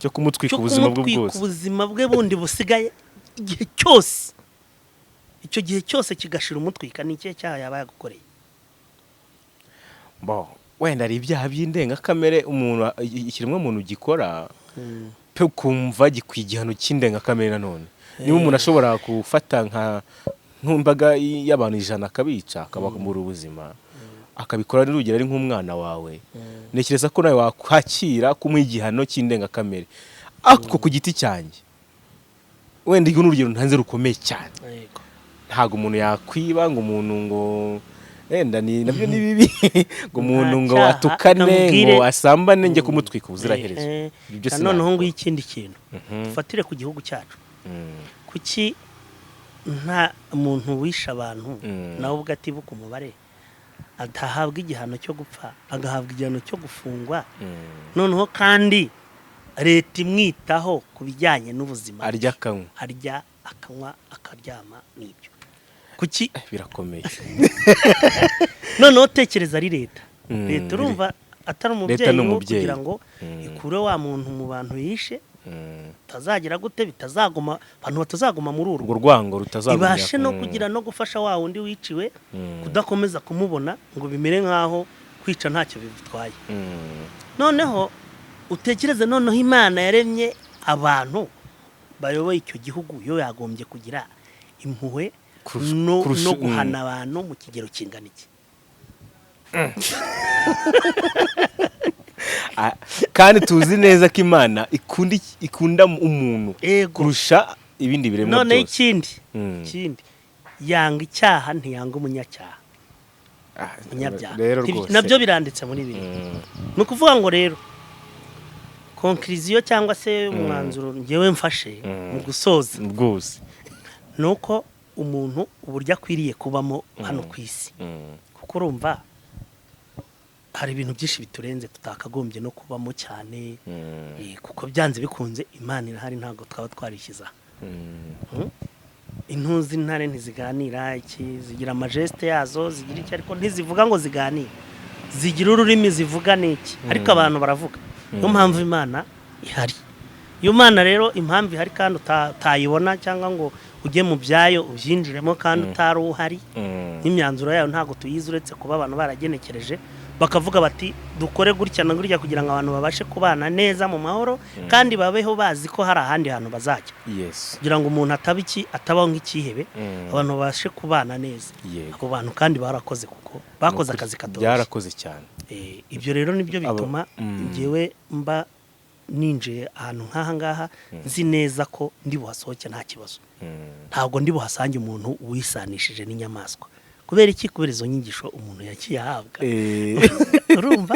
Speaker 3: cyo kumutwika
Speaker 1: cyo
Speaker 3: ubuzima bwe
Speaker 1: kumutwika
Speaker 3: bwose.
Speaker 1: Ubuzima bwe bundi busigaye, igihe cyose, icyo gihe cyose kigashira umutwika, ni ikihe cyaha yaba yagukoreye?
Speaker 3: Bo, wenda hari ibyaha by'indengakamere umuntu, ikiremwamuntu gikora pe, kumva gikwiye igihano cy'indengakamere. Nanone niba umuntu ashobora gufata nk'imbaga y'abantu 100 akabica, akabambura ubuzima, akabikora n'urugero ari nk'umwana wawe, ntekereza ko nawe wakwakira kumuha igihano cy'indengakamere. Ariko ku giti cyanjye, wenda iyo ni urugero ntanze rukomeye cyane. Ntabwo umuntu yakwiba ngo umuntu ngo wenda ni nabyo ni bibi, ngo umuntu
Speaker 1: Nta
Speaker 3: ngo
Speaker 1: cyaha,
Speaker 3: atukane,
Speaker 1: kamubwire.
Speaker 3: ngo asambane, njye kumutwika ubuziraherezo. Ibyo byo
Speaker 1: Noneho
Speaker 3: sinabikora.
Speaker 1: ngo ikindi kintu, dufatire ku gihugu cyacu. Kuki nta muntu wishe abantu nawe ubwo atibuka umubare adahabwa igihano cyo gupfa, agahabwa igihano cyo gufungwa, noneho kandi leta imwitaho ku bijyanye n'ubuzima bwe?
Speaker 3: Arya, akanywa.
Speaker 1: Arya, akanywa, akaryama, n'ibyo. Kuki?
Speaker 3: Birakomeye.
Speaker 1: Noneho tekereza ari leta. Leta, urumva atari
Speaker 3: Leta
Speaker 1: umubyeyi
Speaker 3: ni
Speaker 1: wo
Speaker 3: umubyeyi.
Speaker 1: kugira ngo ikure wa muntu mu bantu yishe, bitazagira gute, bitazaguma, abantu batazaguma muri urwo
Speaker 3: Urwo rwango rutazagumya.
Speaker 1: Ibashe no kugira no gufasha wa wundi wiciwe kudakomeza kumubona ngo bimere nk'aho kwica ntacyo bitwaye. Noneho utekereze, noneho Imana yaremye abantu bayoboye icyo gihugu, yo yagombye kugira impuhwe no guhana abantu mu kigero kingana iki?
Speaker 3: Ah, kandi tuzi neza ko Imana ikunda umuntu kurusha ibindi biremwa
Speaker 1: Noneho
Speaker 3: byose.
Speaker 1: ikindi, ikindi, yanga icyaha, ntiyanga umunyacyaha,
Speaker 3: Ah,
Speaker 1: umunyabyaha.
Speaker 3: Rero rwose
Speaker 1: Nabyo biranditse muri bibiri. Ni ukuvuga ngo rero conclusion cyangwa se umwanzuro ngewe mfashe mu gusoza
Speaker 3: Rwose.
Speaker 1: ni uko umuntu uburyo akwiriye kubamo hano ku isi, kuko urumva hari ibintu byinshi biturenze tutakagombye no kubamo cyane, kuko byanze bikunze Imana irahari, ntabwo twaba twarishyize aha. Intuzi, intare ntiziganira iki, zigira amagestes yazo, zigira iki, ariko ntizivuga ngo ziganire, zigira ururimi zivuga n'iki, ariko abantu baravuga. Niyo mpamvu Imana ihari. Iyo Mana rero, impamvu ihari kandi utayibona cyangwa ngo ujye mu byayo ubyinjiremo kandi utari uhari, n'imyanzuro yayo ntabwo tuyizi, uretse kuba abantu baragenekereje bakavuga bati dukore gutya na gutya kugira ngo abantu babashe kubana neza mu mahoro kandi babeho bazi ko hari ahandi hantu bazajya, kugira ngo umuntu ataba iki, atabaho nk'icyihebe, abantu babashe kubana neza. Abo bantu kandi barakoze, kuko bakoze akazi katoroshye.
Speaker 3: Byarakoze cyane.
Speaker 1: Ibyo rero nibyo bituma njyewe mba ninjiye ahantu nk'aha ngaha nzi neza ko ndi buhasohoke nta kibazo. Ntabwo ndi buhasange umuntu wisanishije n'inyamaswa. Kubera iki? Kubera izo nyigisho umuntu yagiye ahabwa, urumva?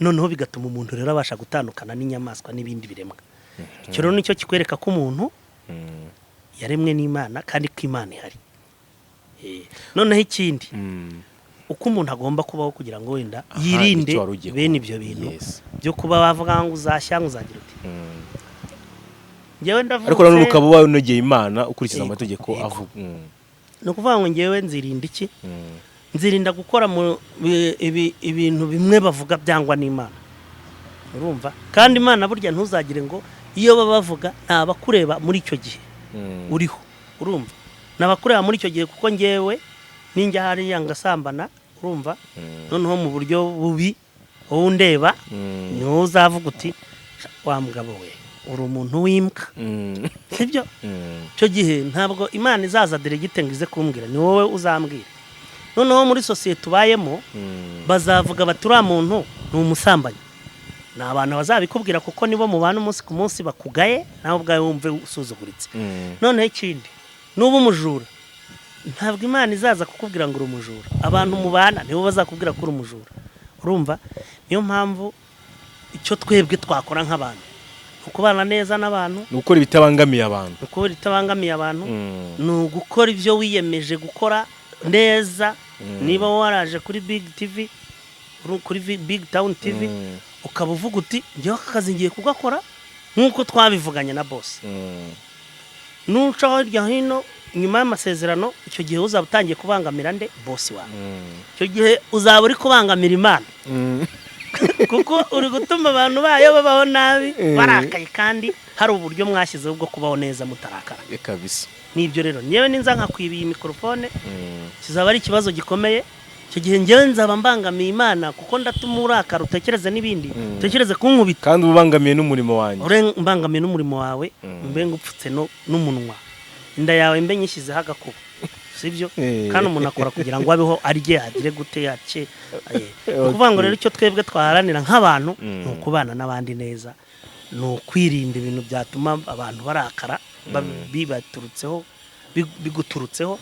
Speaker 1: Noneho bigatuma umuntu rero abasha gutandukana n'inyamaswa n'ibindi biremwa. Icyo rero nicyo kikwereka ko umuntu yaremwe n'Imana kandi ko Imana ihari. Noneho ikindi, uko umuntu agomba kubaho kugira ngo wenda
Speaker 3: Aha,
Speaker 1: yirinde
Speaker 3: nicyo wari ugiye
Speaker 1: bene
Speaker 3: kuvuga.
Speaker 1: ibyo bintu byo kuba wavuga ngo uzashya, ngo uzagira uti njyewe ndavutse.
Speaker 3: Ariko nanone ukaba wanogeye Imana ukurikiza amategeko avuga.
Speaker 1: Ni ukuvuga ngo njyewe nzirinda iki? Nzirinda gukora mu ibintu bimwe bavuga byangwa n'Imana, urumva? Kandi Imana burya ntuzagire ngo iyo baba bavuga nta bakureba muri icyo gihe uriho, urumva? Ntabakureba muri icyo gihe, kuko njyewe ninjya hariya ngasambana, urumva, noneho mu buryo bubi, wowe undeba niwowe uzavuga uti wa mugabo we, uri umuntu w'imbwa, sibyo? Icyo gihe ntabwo Imana izaza direct ngo ize kumbwira, ni wowe uzambwira. Noneho muri sosiyete ubayemo bazavuga bati uriya muntu ni umusambanyi. Ni abantu bazabikubwira kuko nibo mubana umunsi ku munsi, bakugaye, nawe ubwawe wumve usuzuguritse. Noneho ikindi, nuba umujura, ntabwo Imana izaza kukubwira ngo uri umujura, abantu mubana nibo bazakubwira ko uri umujura, urumva? Niyo mpamvu icyo twebwe twakora nk'abantu ni ukubana neza n'abantu,
Speaker 3: Ni ugukora ibitabangamiye abantu.
Speaker 1: Ni ukubera itabangamiye abantu, ni ugukora ibyo wiyemeje gukora neza. Niba waraje kuri Big TV, kuri Big Town TV, ukaba uvuga uti ngewe aka kazi ngiye kugakora nk'uko twabivuganye na boss, nuca hirya hino nyuma y'amasezerano, icyo gihe uzaba utangiye kubangamira nde? Boss wawe. Icyo gihe uzaba uri kubangamira Imana, kuko uri gutuma abantu bayo babaho nabi, barakaye, kandi hari uburyo mwashyizeho bwo kubaho neza mutarakara.
Speaker 3: Kabisa.
Speaker 1: Nibyo rero, nyewe ninza nkakwiba iyi mikorofone, kizaba ari ikibazo gikomeye. Icyo gihe ngewe nzaba mbangamiye Imana, kuko ndatuma urakara, utekereze n'ibindi, utekereze kunkubita.
Speaker 3: Kandi uba ubangamiye n'umurimo wanjye.
Speaker 1: Mbangamiye n'umurimo wawe, mbe ngupfutse n'umunwa, inda yawe mbe nyishyizeho agakubo, sibyo? Kandi umuntu akora kugira ngo abeho, arye, agire gute, yake. Ni ukuvuga ngo rero icyo twebwe twaharanira nk'abantu ni ukubana n'abandi neza. Ni ukwirinda ibintu byatuma abantu barakara bibaturutseho, biguturutseho,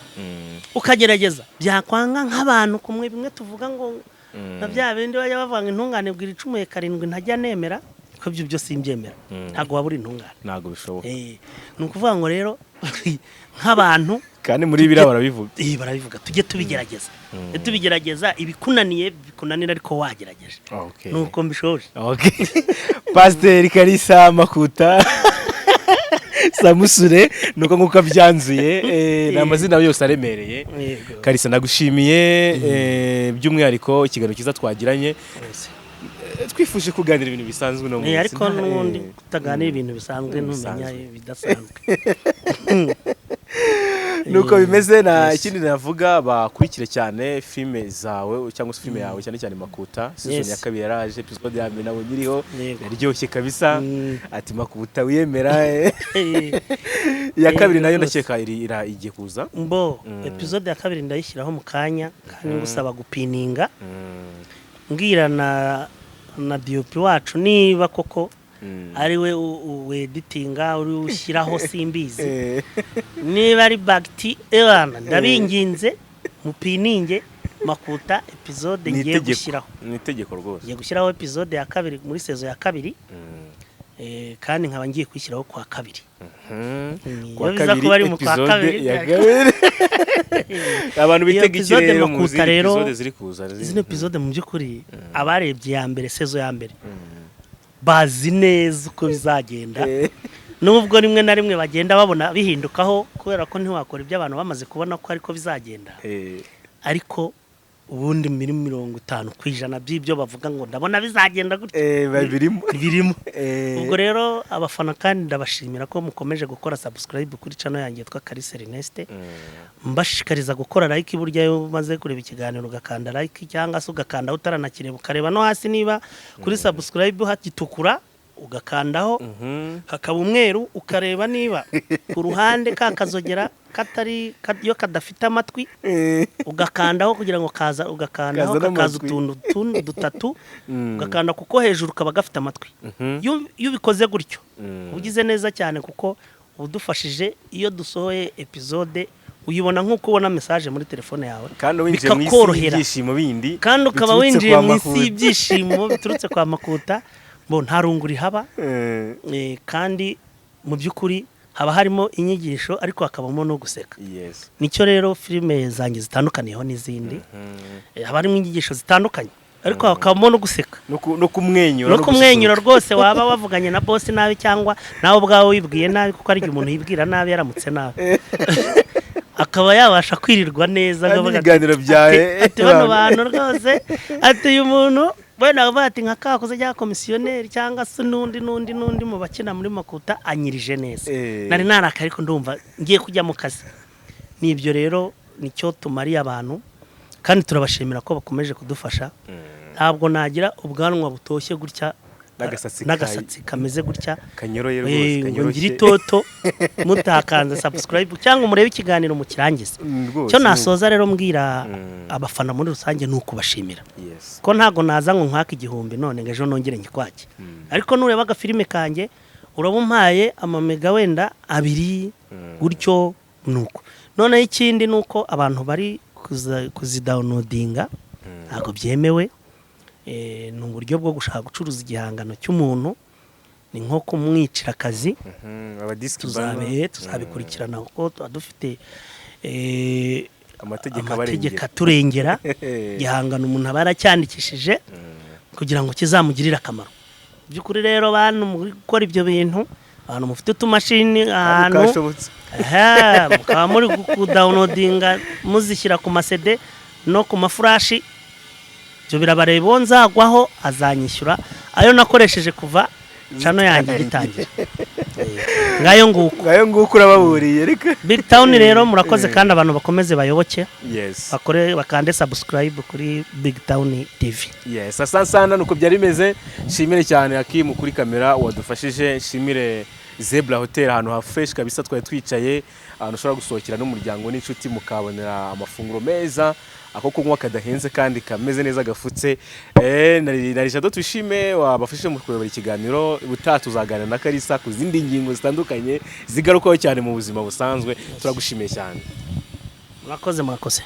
Speaker 1: ukagerageza, byakwanga nk'abantu kumwe bimwe tuvuga ngo na bya bindi bajya bavuga ngo intungane bwira icumuye karindwi, ntajya nemera ko ibyo byose simbyemera. Ntabwo waba uri intungane.
Speaker 2: Ntabwo bishoboka.
Speaker 1: Ni ukuvuga ngo rero nk'abantu
Speaker 2: Kandi muri biriya barabivuga.
Speaker 1: Barabivuga, tujye tubigerageza. Tujye tubigerageza, ibikunaniye bikunanira ariko wagerageje. Nuko mbishoje.
Speaker 3: Okay. Pasiteri Kalisa Makuta Samusure, nuko nguko byanzuye, ni amazina yose aremereye.
Speaker 1: Yego.
Speaker 3: Kalisa, ndagushimiye, by'umwihariko ikiganiro cyiza twagiranye.
Speaker 1: Yes.
Speaker 3: Twifuje kuganira ibintu bisanzwe no munsi.
Speaker 1: Ariko n'ubundi kutaganira ibintu bisanzwe ntumenya
Speaker 3: Bisanzwe.
Speaker 1: ibidasanzwe.
Speaker 3: Nuko bimeze na
Speaker 1: Yes.
Speaker 3: ikindi navuga, bakurikire cyane filime zawe cyangwa se filime yawe, cyane cyane Makuta season ya kabiri yaraje, episode ya mbere nabonye iriho, yaryoshye kabisa. Ati Makuta wiyemera. Iya kabiri nayo
Speaker 1: Rwose.
Speaker 3: ndakeka igiye kuza.
Speaker 1: Mbo episode ya kabiri ndayishyiraho mu kanya, kandi ngusaba gupininga, mbwira na DOP wacu niba koko ari we weditinga, uri ushyiraho, simbizi. Niba ari bagiti ebana, ndabinginze mupininge Makuta episode
Speaker 3: Ni
Speaker 1: ngiye
Speaker 3: itegeko.
Speaker 1: gushyiraho.
Speaker 3: Ni itegeko rwose.
Speaker 1: Ngiye gushyiraho episode ya kabiri muri saison ya kabiri, kandi nkaba ngiye kuyishyiraho kwa kabiri.
Speaker 3: Kuwa
Speaker 1: Iyo biza
Speaker 3: kabiri,
Speaker 1: kuba ari mu kwa
Speaker 3: episode
Speaker 1: kabiri,
Speaker 3: ya kabiri. Abantu
Speaker 1: Iyo
Speaker 3: bitega
Speaker 1: episode
Speaker 3: ikirere mu
Speaker 1: Makuta
Speaker 3: zindi
Speaker 1: rero,
Speaker 3: episode ziri kuza.
Speaker 1: Izi episode mu by'ukuri abarebye iya mbere, saison ya mbere, bazi neza uko bizagenda, nubwo rimwe na rimwe bagenda babona bihindukaho, kubera ko ntiwakora ibyo abantu bamaze kubona ko ariko bizagenda. Ariko ubundi muri 50% by'ibyo bavuga ngo ndabona bizagenda gutya
Speaker 3: Babirimo.
Speaker 1: birimo. Ubwo rero abafana kandi ndabashimira ko mukomeje gukora subscribe kuri channel yanjye yitwa Kalisa Ernest, mbashishikariza gukora like. Burya iyo umaze kureba ikiganiro ugakanda like, cyangwa se ugakanda utaranakireba, ukareba no hasi niba kuri subscribe hagitukura, ugakandaho hakaba umweru, ukareba niba ku ruhande ka kazogera katari iyo kadafite amatwi, ugakandaho kugira ngo kaza, ugakandaho
Speaker 3: Kazana
Speaker 1: kakaza
Speaker 3: amatwi.
Speaker 1: utuntu dutatu, ugakanda kuko hejuru kaba gafite amatwi. Iyo ubikoze gutyo uba ugize neza cyane, kuko uba udufashije. Iyo dusohoye episode uyibona nk'uko ubona message muri telefone yawe,
Speaker 3: Kandi winjiye mu isi
Speaker 1: bikakorohera.
Speaker 3: y'ibyishimo bindi
Speaker 1: Kandi ukaba
Speaker 3: biturutse
Speaker 1: winjiye
Speaker 3: kwa
Speaker 1: mu isi
Speaker 3: Makuta.
Speaker 1: y'ibyishimo biturutse kwa Makuta. Bo nta rungu rihaba. Kandi mu by'ukuri haba harimo inyigisho ariko hakabamo no guseka. Nicyo rero filime zanjye zitandukaniyeho n'izindi. Haba harimo inyigisho zitandukanye ariko hakabamo no guseka.
Speaker 3: No kumwenyura.
Speaker 1: No kumwenyura rwose. Waba wavuganye na boss nabi, cyangwa nawe ubwawe wibwiye nabi, kuko hari igihe umuntu yibwira nabi yaramutse nabi, akaba yabasha kwirirwa neza,
Speaker 3: Kandi
Speaker 1: akavuga ati-
Speaker 3: ibiganiro byawe,
Speaker 1: ati bano bantu rwose, ati uyu muntu wenda bavuga ati nka kakoze cyangwa komisiyoneri cyangwa se n'undi n'undi n'undi mu bakina muri Makuta anyirije neza. Nari naraka ariko ndumva ngiye kujya mu kazi. Nibyo rero, nicyo tumariye abantu, kandi turabashimira ko bakomeje kudufasha. Ntabwo nagira ubwanwa butoshye gutya
Speaker 3: N'agasatsi
Speaker 1: n'agasatsi kameze gutya
Speaker 3: kanyoroye rwose,
Speaker 1: ngo
Speaker 3: kanyoroshye.
Speaker 1: ngire itoto mutakanze subscribe cyangwa murebe ikiganiro mukirangize.
Speaker 3: Rwose
Speaker 1: Cyo nasoza rero mbwira abafana muri rusange ni ukubashimira, ko ntago naza ngo nkwake 1000 none ngo ejo nongere nyikwake, ariko nureba agafilime kanjye uraba umpaye amamega wenda 2 gutyo. Nuko noneho ikindi ni uko abantu bari kuzidawunodinga ntabwo byemewe. Ni uburyo bwo gushaka gucuruza igihangano cy'umuntu, ni nko kumwicira akazi.
Speaker 3: Abadisiki.
Speaker 1: Tuzabikurikirana kuko tuba dufite
Speaker 3: Amategeko
Speaker 1: amategeko
Speaker 3: abarengera.
Speaker 1: aturengera. Igihangano umuntu aba yaracyandikishije kugira ngo kizamugirire akamaro. By'ukuri rero bantu muri gukora ibyo bintu, abantu mufite utumashini ahantu
Speaker 3: Kashobotse.
Speaker 1: Aha, mukaba muri kudawunodinga muzishyira ku masede no ku mafurashi, ibyo birabareba. Uwo nzagwaho azanyishyura ayo nakoresheje kuva channel yanjye igitangira. Ngayo nguko.
Speaker 3: Ngayo nguko, urababuriye reka.
Speaker 1: Big Town rero murakoze, kandi abantu bakomeze bayoboke, bakore, bakande subscribe kuri Big Town TV.
Speaker 3: Yes, asante sana. Nuko byari bimeze. Nshimire cyane Hakimu kuri kamera wadufashije, nshimire. Zebra Hotel, ahantu ha fresh kabisa twari twicaye, ahantu ushobora gusohokera n'umuryango n'inshuti, mukabonera amafunguro meza, ako kunywa kadahenze kandi kameze neza gafutse. Nari Jado Tuyishime wabafashije mu kuyobora ikiganiro. Ubutaha tuzaganira na Kalisa ku zindi ngingo zitandukanye zigarukaho cyane mu buzima busanzwe. Turagushimiye cyane.
Speaker 1: Murakoze, murakoze.